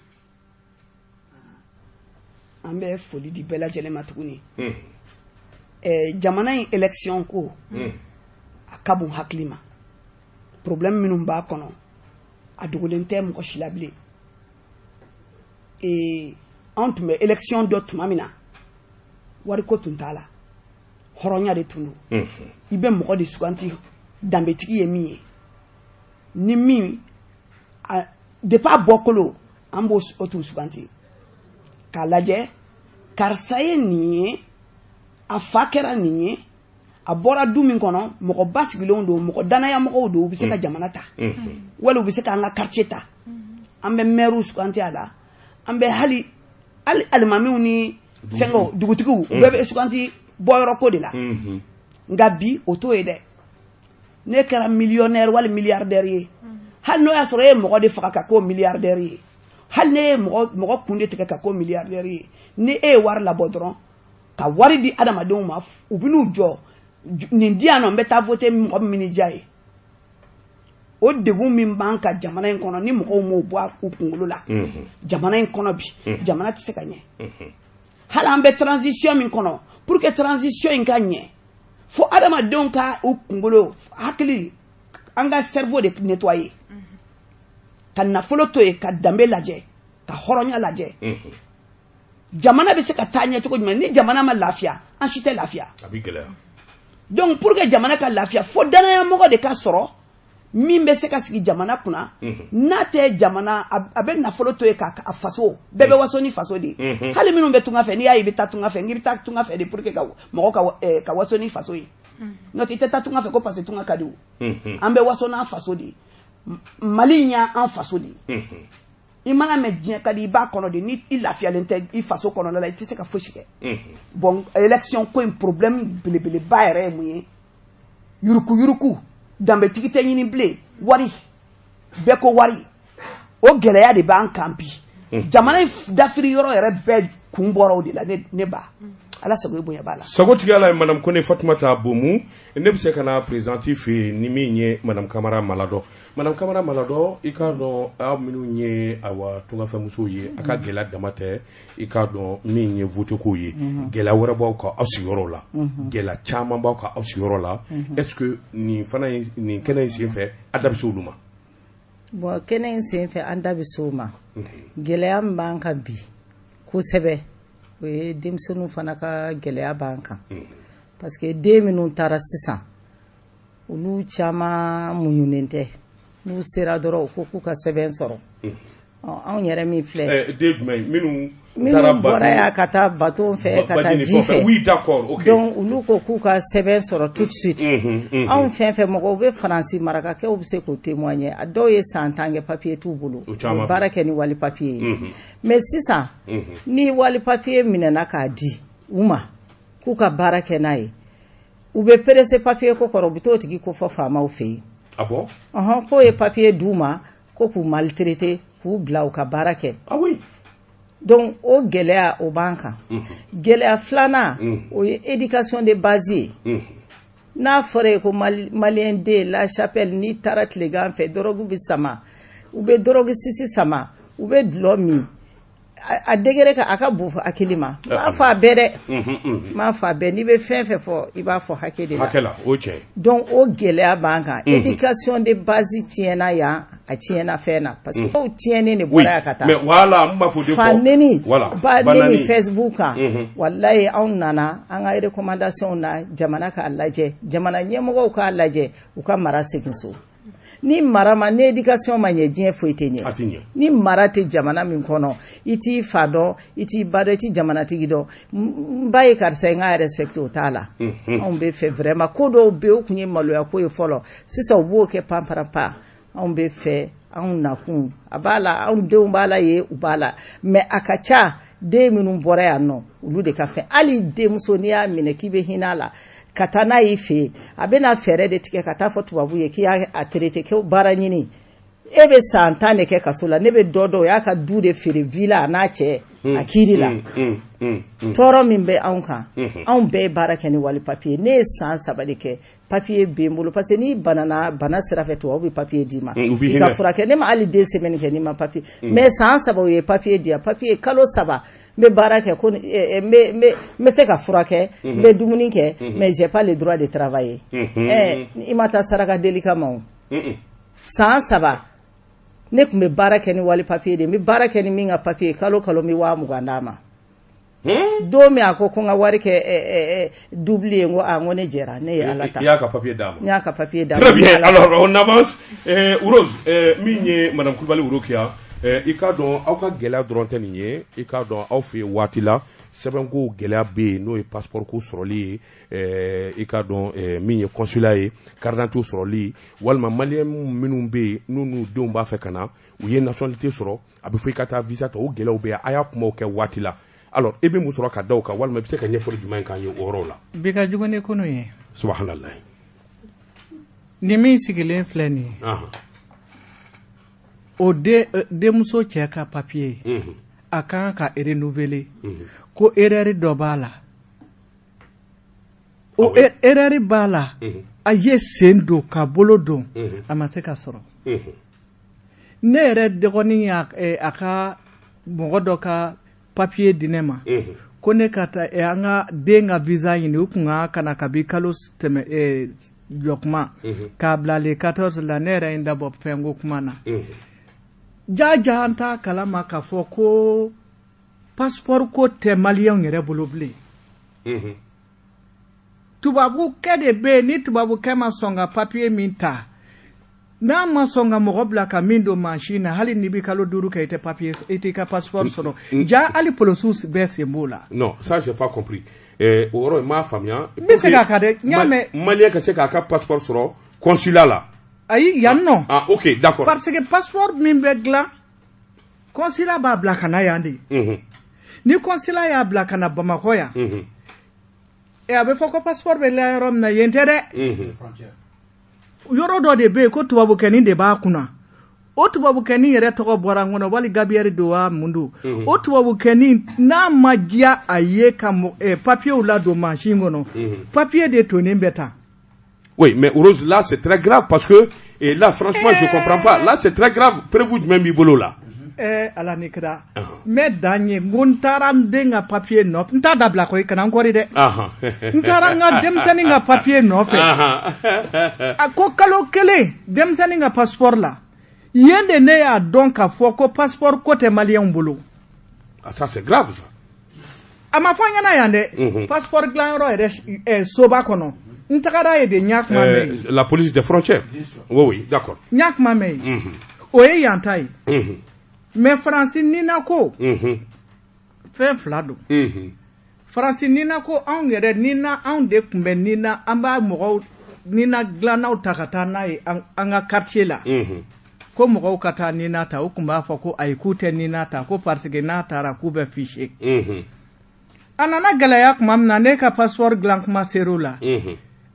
An bɛ foli di bɛɛ lajɛlen ma tuguni. Jamana in élection ko, a ka bon hakili ma. Problème minnu b'a kɔnɔ, a dogolen tɛ mɔgɔ si la bilen. Anw tun bɛ élection dɔ tuma min na, wariko tun t'a la, hɔrɔnya de tun don. I bɛ mɔgɔ de suganti, danbetigi ye min ye, ni min depuis a bɔkolo, an b'o o tun suganti k'a lajɛ: karisa ye nin ye, a fa kɛra nin ye, a bɔra du min kɔnɔ, mɔgɔ basigilenw don, mɔgɔ danayamɔgɔw don, u bɛ se ka jamana ta wali u bɛ se k'an ka quartier ta. An bɛ maires suganti a la, an bɛ hali hali alimamiw ni fɛnkɛw, dugutigiw, u bɛɛ bɛ suganti bɔyɔrɔ ko de la. Nka bi, o t'o ye dɛ. Ne kɛra millionnaire wali milliardaire ye, hali n'o y'a sɔrɔ e ye mɔgɔ de faga ka k'o milliardaire ye. Hali ne ye mɔgɔ kun de tigɛ ka ko milliardaire ye, ni e ye wari labɔ dɔrɔn ka wari di adamadenw ma, u bɛ n'u jɔ nin di yan nɔ, n bɛ taa voter mɔgɔ min ni diya ye. O degun min b'an ka jamana in kɔnɔ, ni mɔgɔw m'o bɔ u kunkolo la, jamana in kɔnɔ bi, jamana tɛ se ka ɲɛ. Hali an bɛ transition min kɔnɔ, pour que transition in ka ɲɛ, fo adamadenw ka u kunkolo hakili, an ka cerveau de nettoyer, ka nafolo to yen, ka danbe lajɛ, ka hɔrɔnya lajɛ. Jamana bɛ se ka taa ɲɛ cogo jumɛn? Ni jamana ma lafiya, an si tɛ lafiya. A bɛ gɛlɛya. Donc pour que jamana ka lafiya, fo danayamɔgɔ de ka sɔrɔ min bɛ se ka sigi jamana kunna. N'a tɛ jamana, a bɛ nafolo to yen k'a faso bɛɛ bɛ waso ni faso de ye. Hali minnu bɛ tunga fɛ, n'i y'a ye i bɛ taa tunga fɛ, n'i bɛ taa tunga fɛ de pour que ka mɔgɔ ka waso ni faso ye. N'o tɛ, i tɛ taa tunga fɛ ko parce que tunga ka di o. An bɛ waso n'an faso de ye. Mali in y'an faso de ye. I mana mɛn diɲɛ ka di, i b'a kɔnɔ de. Ni i lafiyalen tɛ i faso kɔnɔna la, i tɛ se ka fosi kɛ. Bon, élection ko in problème belebeleba yɛrɛ ye mun ye? Yuruku yuruku, danbetigi tɛ ɲini bilen, wari bɛɛ ko wari. O gɛlɛya de b'an kan bi. Jamana in dafiri yɔrɔ yɛrɛ bɛɛ kun bɔra o de la. Ne ba, Ala sago i bonya b'a la. Sagotigi Ala ye. Madame Kone Fatumata Bomu, ne bɛ se ka na présidente fɛ yen ni min ye madame Kamara Maladɔ. Madame Kamara Maladɔ, i k'a dɔn, aw minnu ye awa tungafɛmusow ye, a ka gɛlɛya dama tɛ, i k'a dɔn, min ye vote ko ye. Gɛlɛya wɛrɛ b'aw kan aw sigiyɔrɔ la, gɛlɛya caman b'aw kan aw sigiyɔrɔ la. Est ce que nin fana ye nin kɛnɛ in sen fɛ, a da bɛ se olu ma? Bon, kɛnɛ in sen fɛ, an da bɛ se o ma. Gɛlɛya min b'an kan bi kosɛbɛ, o ye denmisɛnninw fana ka gɛlɛya b'an kan, parce que den minnu taara sisan, olu caman muɲunen tɛ. N'u sera dɔrɔn, u ko k'u ka sɛbɛn sɔrɔ. Anw yɛrɛ min filɛ, Den jumɛn? Minnu minnu bɔra yan ka taa bateau fɛ, ka taa ji fɛ. Oui, d'accord, ok. Donc olu ko k'u ka sɛbɛn sɔrɔ tout de suite. Anw fɛn fɛn mɔgɔw bɛ Faransi, marakakɛw bɛ se k'o témoigner. A dɔw ye san 10 kɛ, papier t'u bolo, u bɛ baara kɛ ni wali papier ye. Mais sisan, ni wali papier minɛna k'a di u ma k'u ka baara kɛ n'a ye, u bɛ presser papier ko kɔrɔ, u bɛ t'o tigi ko fɔ faamaw fɛ yen. Ah bon? Ɔhɔn, k'o ye papier d'u ma ko k'u maltraiter, k'u bila u ka baara kɛ. Ah oui. Donc o gɛlɛya, o b'an kan. Gɛlɛya filanan, o ye éducation de base ye. N'a fɔra ye ko malien den La Chapelle, n'i taara tilegan fɛ, dɔrɔgu bɛ sama, u bɛ dɔrɔgu sisi sama, u bɛ dulɔ min, a degré ka a ka bon hakili ma. N b'a fɔ a bɛɛ dɛ, n b'a fɔ a bɛɛ. N'i bɛ fɛn fɛn fɔ, i b'a fɔ hakɛ de la. Hakɛ la, o tiɲɛ. Donc o gɛlɛya b'an kan. Éducation de base tiɲɛna yan, a tiɲɛna fɛn na, parce que kow tiɲɛnen de bɔra yan ka taa. Mais voilà, n b'a fɔ de. Fa neni, ba neni Facebook kan. Walayi, anw nana an ka recommandation na, jamana k'a lajɛ, jamana ɲɛmɔgɔw k'a lajɛ, u ka mara segin so. Ni mara ma, ni éducation ma ɲɛ, diɲɛ foyi tɛ ɲɛ. Ni mara tɛ jamana min kɔnɔ, i t'i fa dɔn, i t'i ba dɔn, i t'i jamanatigi dɔn. N ba ye karisa ye, n k'a respecté, o t'a la. Anw bɛ fɛ vraiment, ko dɔw bɛ yen, o tun ye maloya ko ye fɔlɔ, sisan u b'o kɛ panparanpa. Anw bɛ fɛ, anw nakun a b'a la, anw denw b'a la yen, u b'a la, mais a ka ca den minnu bɔra yan nɔ, olu de ka fɛn. Hali denmuso, n'i y'a minɛ k'i bɛ hinɛ a la ka taa n'a y'i fɛ yen, a bɛna fɛɛrɛ de tigɛ ka taa fɔ tubabu ye k'i y'a traité ko baara ɲini. E bɛ san 10 de kɛ kaso la. Ne bɛ dɔ dɔn, o y'a ka du de feere, villa, a n'a cɛ a kiiri la. Tɔɔrɔ min bɛ anw kan, anw bɛɛ ye baara kɛ ni wali papier. Ne ye san 3 de kɛ, papier bɛ n bolo, parce que n'i banana bana sira fɛ, tubabu bɛ papier d'i ma i ka furakɛ. Ne ma hali 2 semaines kɛ n'i ma papier. Mais san 3, u ye papier di yan, papier kalo 3, n bɛ baara kɛ ko n bɛ se ka furakɛ, n bɛ dumuni kɛ, mais j'ai pas le droit de travailler. I ma taa saraka deli kama o. San 3, ne tun bɛ baara kɛ ni wali papier de ye. N bɛ baara kɛ ni min ka papier, kalo kalo n bɛ 20 000 d'a ma. Don min a ko ko n ka wari kɛ double ye, n ko a, n ko ne jɛra, ne ye Ala ta. I y'a ka papier d'a ma? N y'a ka papier d'a ma. Très bien, alors on avance. Rose, min ye madame Kulibali Worokiya, i k'a dɔn, aw ka gɛlɛya dɔrɔn tɛ nin ye. I k'a dɔn, aw fɛ yen waati la, sɛbɛnko gɛlɛya bɛ yen, n'o ye passeport ko sɔrɔli ye, i k'a dɔn, min ye consulat ye, carte d'identité sɔrɔli, walima malien minnu bɛ yen n'u n'u denw b'a fɛ ka na, u ye nationalité sɔrɔ, a bɛ fɔ i ka taa visa ta. O gɛlɛyaw bɛ yen. A y'a kumaw kɛ waati la. Alors i bɛ mun sɔrɔ ka da o kan, walima i bɛ se ka ɲɛfɔli jumɛn k'an ye o yɔrɔw la? Bi ka jugu ni kunun ye. Subahanallahi. Ni min sigilen filɛ nin ye, O denmuso cɛ ka papier, a kan ka renouveler, ko erreur dɔ b'a la. O erreur b'a la, a ye sen don ka bolo don, a ma se ka sɔrɔ. Ne yɛrɛ dɔgɔnin y'a a ka mɔgɔ dɔ ka papier di ne ma ko ne ka taa an ka den ka visa ɲini. U kun ka ka na kabi kalo tɛmɛ jɔ kuma k'a bila le 14 la. Ne yɛrɛ ye n dabɔ fɛnko kuma na jaja. An t'a kalama k'a fɔ ko passeport ko tɛ maliyɛnw yɛrɛ bolo bilen. Tubabukɛ de bɛ yen. Ni tubabukɛ ma sɔn ka papier min ta, n'a ma sɔn ka mɔgɔ bila ka min don mansin na, hali n'i bɛ kalo 5 kɛ, i tɛ papier, i t'i ka passeport sɔrɔ. Ja hali polisiw bɛɛ sen b'o la. Non, ça, j'ai pas compris. O yɔrɔ in m'a faamuya. N bɛ segin a kan dɛ, n y'a mɛn. Malien ka se k'a ka passeport sɔrɔ consulat la? Ayi, yan nɔ. Ah, ok, d'accord. Parce que passeport min bɛ dilan, consulat b'a bila ka na yan de. Ni consulat y'a bila ka na Bamakɔ yan, a bɛ fɔ ko passeport bɛ dilan yɔrɔ min na, yen tɛ dɛ. Yɔrɔ dɔ de bɛ yen ko tubabukɛnin de b'a kunna. O tubabukɛnin yɛrɛ tɔgɔ bɔra n kɔnɔ, wali Gabriel don wa, mun don. O tubabukɛnin, n'a ma diya a ye ka papiyew ladon mansin kɔnɔ, papier de tonnen bɛ ta. Oui, mais Rose, là, c'est très grave parce que, et là, franchement, je comprends pas. Là, c'est très grave. Preuve jumɛn b'i bolo la? Ala ni kira, n bɛ dan ye. N ko n taara n den ka papier nɔfɛ. N t'a dabila koyi, kana n kɔri dɛ. N taara n ka denmisɛnnin ka papier nɔfɛ. A ko kalo 1 denmisɛnnin ka passeport la yen de, ne y'a dɔn k'a fɔ ko passeport ko tɛ maliyɛnw bolo. Ah, ça, c'est grave, ça. A ma fɔ n ɲɛna yan dɛ. Passeport dilanyɔrɔ yɛrɛ, soba kɔnɔ, n tagara yen de, n y'a kuma mɛn yen. La police des frontières. Oui, d'accord. N y'a kuma mɛn yen. O ye yan ta ye. Mais Faransi nina ko, fɛn fila don. Faransi nina ko, anw yɛrɛ nina, anw de tun bɛ nina, an b'a mɔgɔw nina dilannaw ta ka taa n'a ye an ka quartier la, ko mɔgɔw ka taa nina ta. U tun b'a fɔ ko ayi, k'u tɛ nina ta, ko parce que n'a taara k'u bɛ fiché. A nana gɛlɛya tuma min na, ne ka passeport dilan kuma ser'o la.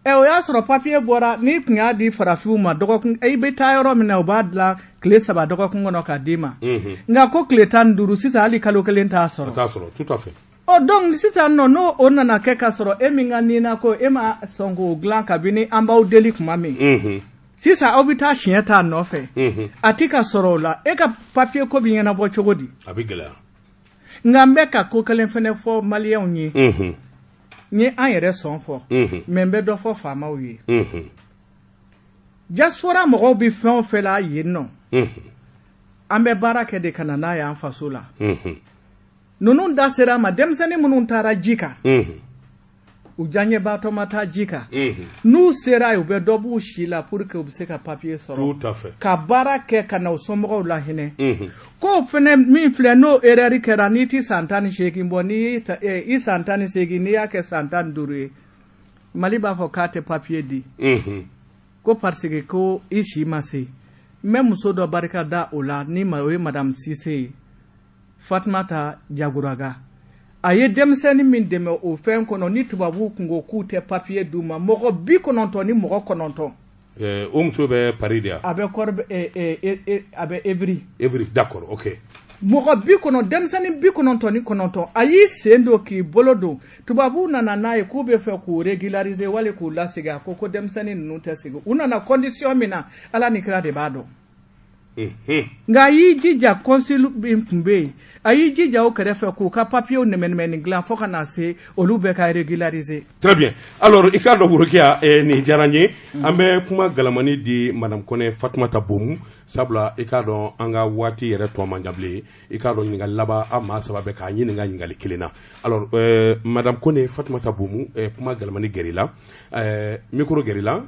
O y'a sɔrɔ papier bɔra. N'i tun y'a di farafinw ma dɔgɔkun, i bɛ taa yɔrɔ min na, u b'a dilan tile 3, dɔgɔkun kɔnɔ k'a d'i ma. Nka ko tile 15 sisan, hali kalo 1 t'a sɔrɔ. T'a sɔrɔ, tout à fait. Ɔ, donc sisan nɔ, n'o o nana kɛ k'a sɔrɔ e min ka nina ko e ma sɔn k'o dilan kabini an b'aw deli tuma min, sisan aw bɛ taa siɲɛ t'a nɔfɛ, a ti ka sɔrɔ o la, e ka papier ko bɛ ɲɛnabɔ cogo di? A bɛ gɛlɛya. Nka n bɛ ka ko kelen fɛnɛ fɔ maliyɛnw ye. N ye an yɛrɛ sɔn fɔ, mais n bɛ dɔ fɔ faamaw ye. Diaspora mɔgɔw bɛ fɛn o fɛn la yen nɔ, an bɛ baara kɛ de ka na n'a ye an faso la. Ninnu da sera a ma, denmisɛnnin minnu taara ji kan, u diyaɲɛbaatɔ ma taa ji kan, n'u sera yen, u bɛ dɔ b'u si la pour que u bɛ se ka papier sɔrɔ. Tout à fait. Ka baara kɛ ka na u somɔgɔw lahinɛ. K'o fɛnɛ min filɛ, n'o erreur kɛra, n'i ti san 18 bɔ, n'i i san 18, n'i y'a kɛ san 15 ye, Mali b'a fɔ k'a tɛ papier di, ko parce que ko i si ma se. N bɛ muso dɔ barika da o la, ni ma o ye madame Sise ye, Fatumata Jaguraga. A ye denmisɛnnin min dɛmɛ o fɛn kɔnɔ, ni tubabuw kun ko k'u tɛ papier d'u ma, mɔgɔ 99. O muso bɛ Paris de yan? A bɛ kɔrɔ, a bɛ Evry. Evry, d'accord, ok. Mɔgɔ bi kɔnɔ, denmisɛnnin 99, a y'i sen don k'i bolo don. Tubabuw nana n'a ye k'u bɛ fɛ k'u régulariser wali k'u lasegin. A ko ko denmisɛnnin ninnu tɛ segin. U nana condition min na, Ala ni kira de b'a dɔn. Nka a y'i jija, consul min tun bɛ yen, a y'i jija o kɛrɛfɛ k'u ka papiyew nɛmɛnɛmɛni dilan fo ka na se olu bɛɛ ka régulariser. Très bien. Alors, i k'a dɔn, Worokiya, nin diyara n ye. An bɛ kuma galamani di madame Kɔnɛ Fatumata Bomu, sabula i k'a dɔn an ka waati yɛrɛ tɔ man jan bilen. I k'a dɔn, ɲininkali laban, an maa saba bɛ k'a ɲininka ɲininkali kelen na. Alors, madame Kɔnɛ Fatumata Bomu, kuma galamani gɛrɛ la, micro gɛrɛ la.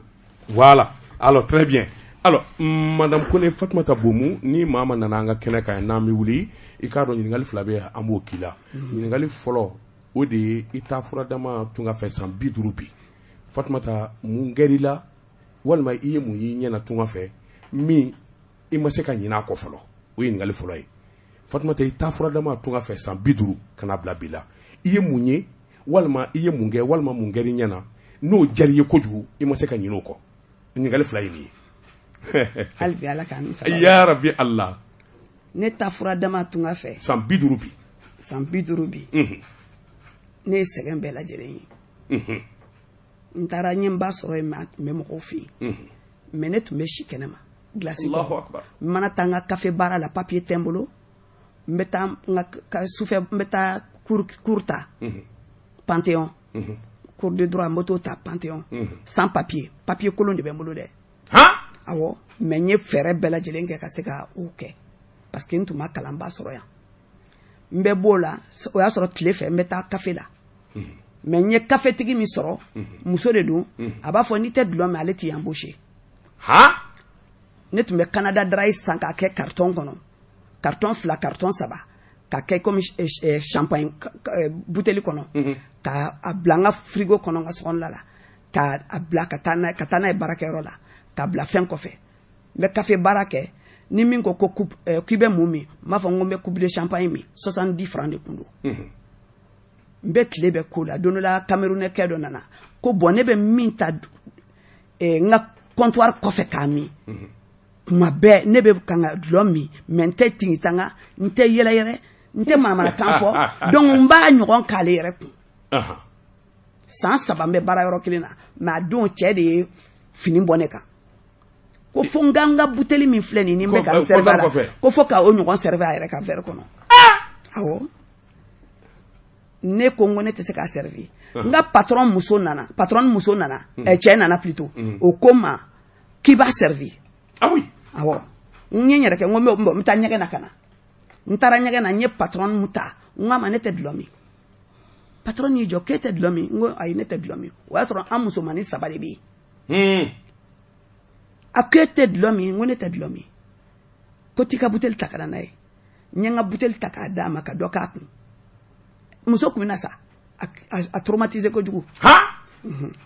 Voilà. Alors, très bien. Alors, madame Kone Fatumata Bomu, ni maa ma nana an ka kɛnɛ kan n'an bɛ wuli, i k'a dɔn ɲininkali fila bɛ, an b'o k'i la. Ɲininkali fɔlɔ, o de ye i taa furadama tunga fɛ san 50 bi. Fatumata, mun kɛr'i la, walima i ye mun y'i ɲɛna tunga fɛ min i ma se ka ɲinɛ a kɔ fɔlɔ? O ye ɲininkali fɔlɔ ye. Fatumata, i taa furadama tunga fɛ san 50 ka na bila bi la, i ye mun ye, walima i ye mun kɛ, walima mun kɛr'i ɲɛna n'o diyar'i ye kojugu, i ma se ka ɲinɛ o kɔ? Ɲininkali fila ye nin ye. Hali bi, Ala k'an ni sababa. Ya Rabbi Allah. Ne ta fura dama tunga fɛ. San 50 bi. San 50 bi. Ne ye sɛgɛn bɛɛ lajɛlen ye. N taara n ye n ba sɔrɔ yen, mais a tun bɛ mɔgɔw fɛ yen. Mais ne tun bɛ si kɛnɛma. Glace kɔrɔ. N mana taa n ka café baara la, papier tɛ n bolo. N bɛ taa n ka sufɛ, n bɛ taa cours ta. Panthéon. Cours de droit, n bɛ t'o ta Panthéon. Sans papier. Papier kolon de bɛ n bolo dɛ. Awɔ, mais n ye fɛɛrɛ bɛɛ lajɛlen kɛ ka se ka o kɛ. Parce que n tun ma kalanba sɔrɔ yan. N bɛ b'o la, o y'a sɔrɔ tile fɛ n bɛ taa café la. Mais n ye cafétigi min sɔrɔ, muso de don, a b'a fɔ n'i tɛ dulɔ min, ale t'i embaucher. Ne tun bɛ Canada Dry san k'a kɛ carton kɔnɔ. Carton 2, carton 3, k'a kɛ comme champagne bouteille kɔnɔ. K'a bila n ka frigo kɔnɔ n ka sokɔnɔla la. K'a bila ka taa n'a ye baarakɛyɔrɔ la. K'a bila fɛn kɔfɛ. N bɛ café baara kɛ. Ni min ko ko coupe, k'i bɛ mun min, n b'a fɔ n ko n bɛ coupe de champagne min, 70 francs de kun don. N bɛ tile bɛɛ ko la. Don dɔ la Camerounais kɛ dɔ nana ko bon, ne bɛ min ta n ka comptoir kɔfɛ k'a min. Kuma bɛɛ ne bɛ kan ka dulɔ min, mais n tɛ tingitanga, n tɛ yɛlɛ yɛrɛ, n tɛ manamanakan fɔ. Donc n b'a ɲɔgɔn k'ale yɛrɛ kun. San 3 n bɛ baara yɔrɔ kelen na, mais a don cɛ de ye fini bɔ ne kan. Ko fo n ka n ka buteli min filɛ nin ye, ni n bɛ ka n servi a la, ko fo ka o ɲɔgɔn servi a yɛrɛ ka verre kɔnɔ. Awɔ. Ne ko n ko ne tɛ se k'a servi. N ka patron muso nana, patron muso nana, cɛ nana plutôt. O ko n ma k'i b'a servi. Ah oui. Awɔ. N ye n yɛrɛ kɛ, n ko n bɛ taa ɲɛgɛn na ka na. N taara ɲɛgɛn na, n ye patron mun ta, n k'a ma ne tɛ dulɔ min. Patron y'i jɔ, k'e tɛ dulɔ min? N ko ayi, ne tɛ dulɔ min. O y'a sɔrɔ an musomanin 3 de bɛ yen. A ko e tɛ dulɔ min? N ko ne tɛ dulɔ min. Ko t'i ka buteli ta ka na n'a ye. N ye n ka buteli ta k'a d'a ma ka dɔ k'a kun. Muso kun bɛna sa. A traumatisé kojugu.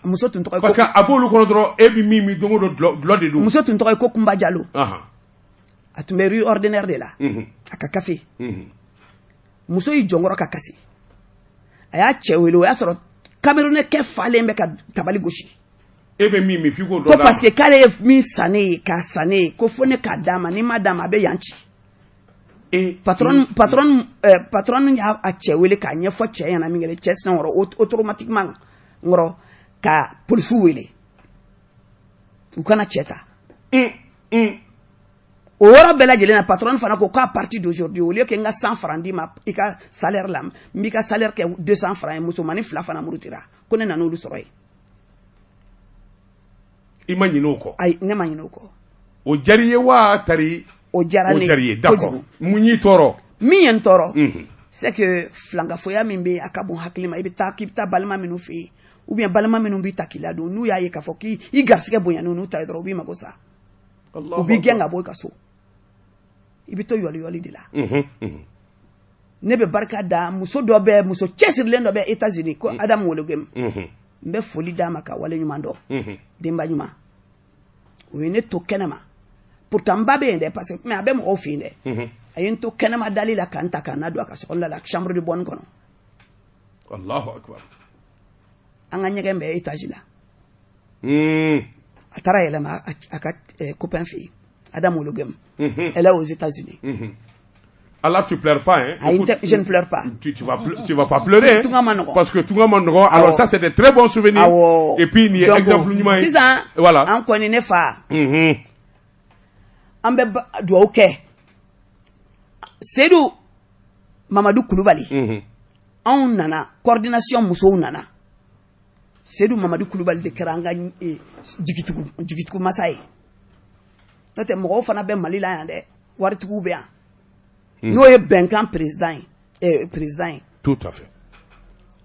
Muso tun tɔgɔ ye ko. Parce que a b'olu kɔnɔ dɔrɔn, e bɛ min min don o don, dulɔ de don. Muso tun tɔgɔ ye ko Kunba Jalo. A tun bɛ rue ordinaire de la. A ka café. Muso y'i jɔnkɔrɔ ka kasi. A y'a cɛ wele, o y'a sɔrɔ Camerounais kɛ falen bɛ ka tabali gosi. E bɛ min min f'i k'o dɔ d'a ma. Ko parce que k'ale ye min san ne ye, k'a san ne ye, ko fo ne k'a d'a ma, ni ma d'a ma a bɛ yan ci. Patron patron y'a cɛ wele k'a ɲɛfɔ cɛ ɲɛna min kɛra, cɛ sinan kɔrɔ automatiquement nkɔrɔ ka polisiw wele u kana cɛ ta. O yɔrɔ bɛɛ lajɛlen na, patron fana ko k'a partir d'aujourd'hui, au lieu que n ka 100 francs d'i ma i ka salaire la, n b'i ka salaire kɛ 200 francs ye. Musomanin 2 fana murutira ko ne nana olu sɔrɔ yen. I ma ɲinɛ o kɔ? Ayi, ne ma ɲinɛ o kɔ. O diyara i ye wa tari? O diyara ne ye. D'accord. Mun y'i tɔɔrɔ? Min ye n tɔɔrɔ, c'est que filankafoya min bɛ yen, a ka bon hakili ma. I bɛ taa k'i bɛ taa balima minnu fɛ yen, ou bien balima minnu b'i ta k'i ladon, n'u y'a ye k'a fɔ k'i garisigɛ bonyana n'u ta ye dɔrɔn, u b'i mago sa. U b'i gɛn ka bɔ i ka so. I bɛ to yɔli yɔli de la. Ne bɛ barika da muso dɔ bɛ, muso cɛsirilen dɔ bɛ États-Unis, ko Adam Wologem. N bɛ foli d'a ma ka wale ɲuman dɔn. Denba ɲuman. O ye ne to kɛnɛma. Pourtant n ba bɛ yen dɛ, parce que mais a bɛ mɔgɔw fɛ yen dɛ. A ye n to kɛnɛma dali la ka n ta ka n nadon a ka sokɔnɔla la, chambre de bonne kɔnɔ. Allahu akbar. An ka ɲɛgɛn bɛ étage la. A taara yɛlɛma a ka copain fɛ yen, Adam Wologem. Elle est aux États-Unis. Allah, tu pleures pas, hein? Écoute, je ne pleure pas. Tu vas pas pleurer, hein? Tunga ma nɔgɔn. Parce que tunga ma nɔgɔn. Alors ça, c'est des très bons souvenirs. Awɔ. Et puis, nin ye exemple ɲuman ye. Sisan, voilà. An kɔni, ne fa, an bɛ dugawu kɛ. Seydou Mamadou Kulubali. Anw nana, coordination musow nana. Seydou Mamadou Kulubali de kɛra an ka jigitugu masa ye. N'o tɛ, mɔgɔw fana bɛ Mali la yan dɛ, waritigiw bɛ yan. N'o ye bɛnkan président ye, président ye. Tout à fait.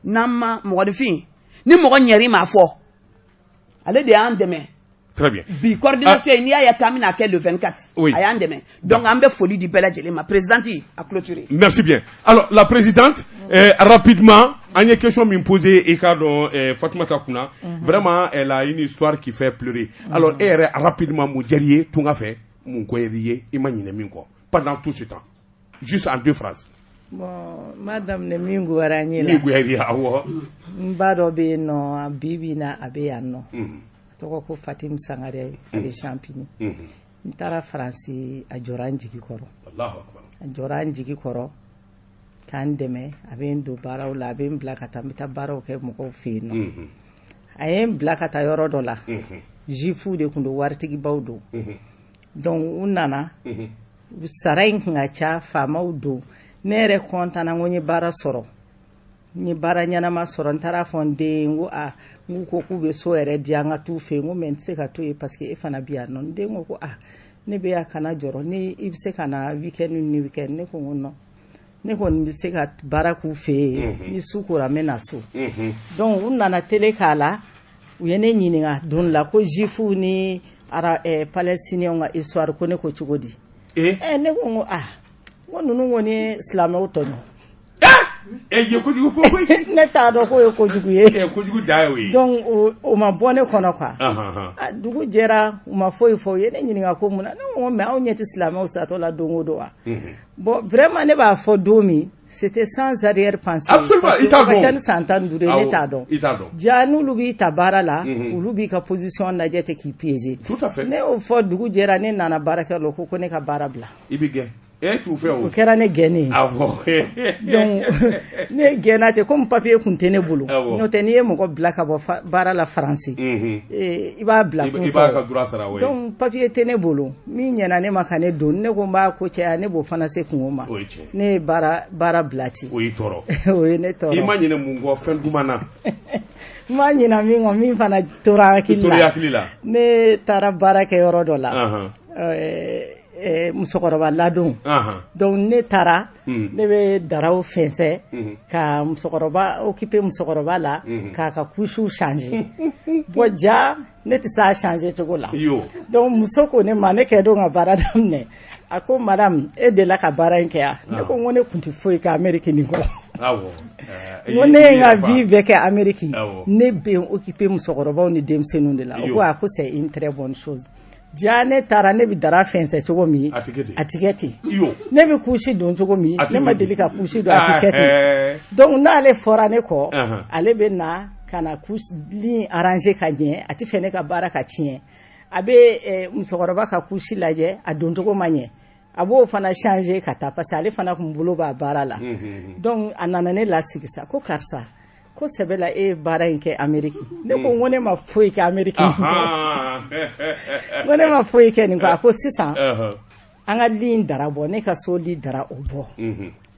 N'an ma mɔgɔninfin, ni mɔgɔ ɲɛr'i ma fɔ, ale de y'an dɛmɛ. Très bien. Bi coordination ye, n'i y'a ye k'an bɛna kɛ le 24. Oui. A y'an dɛmɛ. Donc an bɛ foli di bɛɛ lajɛlen ma. Présidente a clôturé. Merci bien. Alors, la présidente, rapidement, an ye question min posée i k'a dɔn Fatoumata kunna, vraiment, elle a une histoire qui fait pleurer. Alors, e yɛrɛ, rapidement, mun diyara i ye tunga fɛ, mun ko i ye, i ma ɲinɛ min kɔ pendant tout ce temps? Juste en deux phrases. Bon, n b'a daminɛ min goyara n ye la. Min goyara i ye, awɔ. N ba dɔ bɛ yen nɔ, bi bi in na a bɛ yan nɔ. A tɔgɔ ko Fatim Sangare, a bɛ Champigny. N taara Faransi, a jɔra n jigi kɔrɔ. Allahu akbar. A jɔra an jigi kɔrɔ k'an dɛmɛ, a bɛ n don baaraw la, a bɛ n bila ka taa, n bɛ taa baaraw kɛ mɔgɔw fɛ yen nɔ. A ye n bila ka taa yɔrɔ dɔ la, juifuw de tun don, waritigibaw don. Donc u nana, sara in tun ka ca, faamaw don. Ne yɛrɛ kɔntanna, n ko n ye baara sɔrɔ, n ye baara ɲɛnama sɔrɔ. N taara fɔ n den ye, n ko a, n ko k'u bɛ so yɛrɛ di an ka t'u fɛ yen. N ko mais n tɛ se ka to yen parce que e fana bɛ yan nɔ. N den ko a, ne bɛ yan, kana jɔrɔ, ni i bɛ se ka na week-end ni week-end. Ne ko n ko non, ne kɔni bɛ se ka baara k'u fɛ yen, ni su kora n bɛ na so. Donc u nana télé k'a la, u ye ne ɲininka don la ko juifuw ni ara palestiniens ka histoire, ko ne ko cogo di? Ne ko n ko a, n ko ninnu kɔni ye silamɛw tɔɲɔ. E ye kojugu fɔ koyi. Ne t'a dɔn k'o ye kojugu ye. Kojugu da y'o ye. Donc o ma bɔ ne kɔnɔ quoi. Dugu jɛra, u ma foyi fɔ. U ye ne ɲininka ko mun na? Ne ko mais aw ɲɛ tɛ silamɛw satɔ la don o don wa? Bon, vraiment, ne b'a fɔ don min, c'était sans arrière pensée. Absolument, i t'a dɔn. O ka ca ni san 15 ye, ne t'a dɔn. I t'a dɔn. Ja n'olu b'i ta baara la, olu b'i ka position lajɛ ten k'i piéger. Tout à fait. Ne y'o fɔ, dugu jɛra, ne nana baarakɛyɔrɔ la, ko ne ka baara bila. I bɛ gɛn. E t'u fɛ o. O kɛra ne gɛnnen ye. Donc ne gɛnna ten, komi papier kun tɛ ne bolo. N'o tɛ, n'i ye mɔgɔ bila ka bɔ baara la Faransi, i b'a bila kun I b'a ka droit sara, oui. Donc papier tɛ ne bolo, min ɲɛna ne ma ka ne don, ne ko n b'a ko caya, ne b'o fana se kungo ma. O ye tiɲɛ. Ne ye baara bila ten. O y'i tɔɔrɔ. O ye ne tɔɔrɔ. I ma ɲinɛ mun kɔ fɛn duman na? N ma ɲinɛ min kɔ, min fana tora hakili la. Tora hakili la. Ne taara baara kɛ yɔrɔ dɔ la. Musokɔrɔba ladon. Donc ne taara, ne bɛ daraw fɛnsɛ ka musokɔrɔba occuper musokɔrɔba la, k'a ka couches changer. Bon, ja ne tɛ se a changer cogo la. Donc muso ko ne ma, ne kɛ don ka baara daminɛ, a ko madame, e delila ka baara in kɛ yan? Ne ko n ko ne tun tɛ foyi kɛ Amérique nin kɔ. N ko ne ye n ka vie bɛɛ kɛ Amérique, ne bɛ n occuper musokɔrɔbaw ni denmisɛnninw de la. O ko a, ko c'est une très bonne chose. Ja ne taara, ne bɛ dara fɛnsɛ cogo min, a tɛ kɛ ten. A tɛ kɛ ten. Ne bɛ couche don cogo min, ne ma deli ka couche don, a tɛ kɛ ten. Donc n'ale fɔra ne kɔ, ale bɛ na ka na couche lit arranger ka ɲɛ. A tɛ fɛ ne ka baara ka tiɲɛ. A bɛ musokɔrɔba ka couche lajɛ, a doncogo ma ɲɛ, a b'o fana changer ka taa, parce que ale fana kun bolo b'a baara la. Donc a nana ne lasigi sa, ko karisa, ko sɛbɛ la e ye baara in kɛ Amérique? Ne ko n ko ne ma foyi kɛ Amérique, n ko ne ma foyi kɛ nin kɔ. A ko sisan an ka lit in dara bɔ, ne ka so lit dara o bɔ,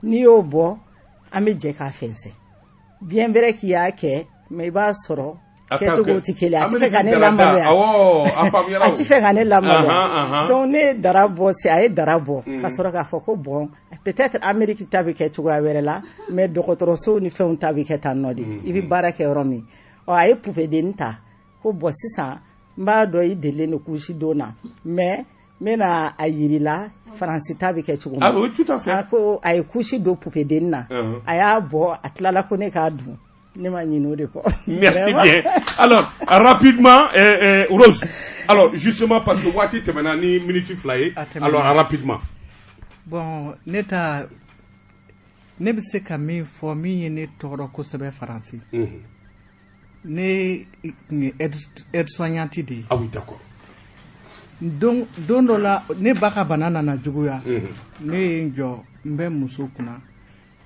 n'i y'o bɔ, an bɛ jɛ k'a fɛnsɛ. Bien vrai k'i y'a kɛ, mais i b'a sɔrɔ kɛcogo tɛ kelen. A tɛ fɛ ka ne lamaloya, a tɛ fɛ ka ne lamaloya. Donc ne ye dara bɔ, se a ye dara bɔ ka sɔrɔ k'a fɔ ko bon, peut-être Amérique ta bɛ kɛ cogoya wɛrɛ la, mais dɔgɔtɔrɔsow ni fɛnw ta bɛ kɛ tan nɔ de, i bɛ baara kɛ yɔrɔ min. Ɔ, a ye poupée ta, ko bon, sisan n b'a dɔn i delilen don couche don na, mais n bɛna a yir'i la Faransi ta bɛ kɛ cogo min. Ah, a ko a ye couche don poupée na, a y'a bɔ, a tilala ko ne k'a dun. Ne ma ɲinɛ o de kɔ. Merci bien. Alors, rapidement, Rose. Alors, justement, parce que waati tɛmɛna ni minute 2 ye. Alors, rapidement. Bon, ne ta, ne bɛ se ka min fɔ, min ye ne tɔɔrɔ kosɛbɛ Faransi, ne tun ye aide soignante de ye. Ah oui, d'accord. Don dɔ la, ne ba ka bana nana juguya. Ne ye n jɔ, n bɛ muso kunna,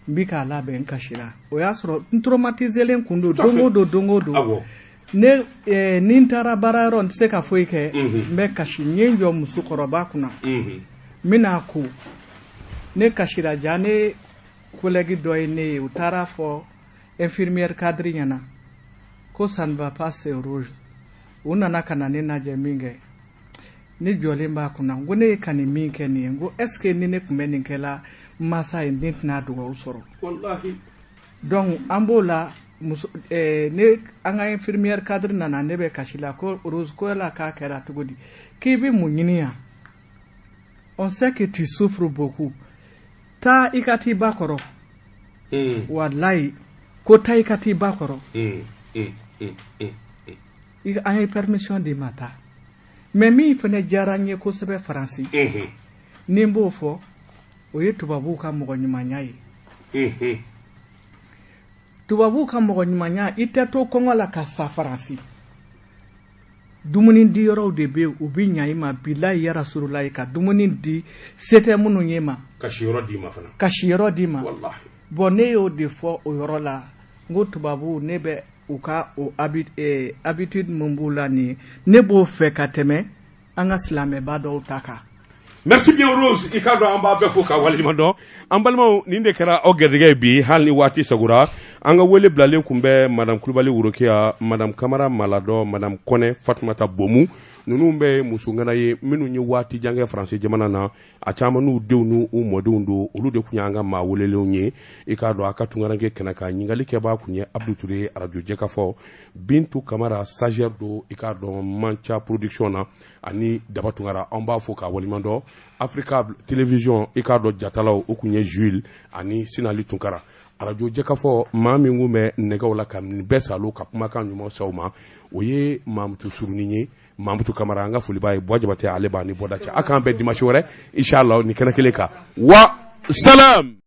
n bi k'a labɛn, n kasira. O y'a sɔrɔ n traumatiselen kun don, don o don, don o don, ne ni n taara baarayɔrɔ, n tɛ se ka foyi kɛ, n bɛ kasi. N ye n jɔ musokɔrɔba kunna, n bɛna ko, ne kasira. Ja ne collègue dɔ ye ne ye, u taara fɔ infirmière cadre ɲɛna ko ça ne va pas, c'est Rose. U nana ka na ne lajɛ min kɛ, ne jɔlen b'a kunna, n ko ne ye ka nin min kɛ nin ye, n ko est ce que ni ne tun bɛ nin kɛla masa ye, ne tɛna dugawu sɔrɔ? Donc an b'o la, muso ne, an ka infirmière cadre nana, ne bɛ kasi la, ko Rose, ko yala k'a kɛra cogo di, k'i bɛ mun ɲini yan? On sait que tu souffres beaucoup, taa i ka t'i ba kɔrɔ. Walayi, ko taa i ka t'i ba kɔrɔ, an ye permission di ma, taa. Mais min fana diyara n ye kosɛbɛ Faransi, ni n b'o fɔ, o ye tubabuw ka mɔgɔ ɲumanya ye. Tubabuw ka mɔgɔ ɲumanya, i tɛ to kɔngɔ la ka sa Faransi. Dumuni di yɔrɔw de bɛ yen, u bɛ ɲa i ma, bilayi yarasurulayi, ka dumuni di se tɛ minnu ye ma. Ka siyɔrɔ d'i ma fana. Ka siyɔrɔ d'i ma. Bon, ne y'o de fɔ o yɔrɔ la, n ko tubabuw, ne bɛ u ka o habitude min b'u la nin ye, ne b'o fɛ ka tɛmɛ an ka silamɛba dɔw ta kan. Merci bien Rose. I k'a dɔn, an b'a bɛɛ fo ka waleɲuman dɔn. An balimaw, nin de kɛra aw garijɛgɛ ye bi. Hali ni waati sagora, an ka wele bilalen tun bɛ madame Kulubali Worokiya, madame Kamara Maladɔ, madame Kɔnɛ Fatumata Bomu. Ninnu bɛɛ ye muso ŋana ye minnu ye waati jan kɛ Faransi jamana na, a caman n'u denw n'u mɔdenw don. Olu de tun y'an ka maa welelenw ye. I k'a dɔn, a ka tunkaranke kɛnɛ kan, ɲininkali kɛbaa tun ye Abdou Touré, arajo Jɛkafɔ. Bintu Kamara, stagiaire don, i k'a dɔn, Manca production na, ani Daba Tunkara, an b'a fo k'a waleɲuman dɔn. Africa Télévision, i k'a dɔn, jatalaw, o tun ye Jules ani Sinali Tunkara. Arajo Jɛkafɔ, maa min kun bɛ nɛgɛw la ka nin bɛɛ salo ka kumakan ɲuman s'aw ma, o ye Mamutu Surunin ye, Mamutu Kamara. An ka foli b'a ye. Buwa Jabate, ale b'a ni bɔda cɛ. A k'an bɛn dimanche wɛrɛ, inshallah, ni kɛnɛ kelen kan. Wa salam.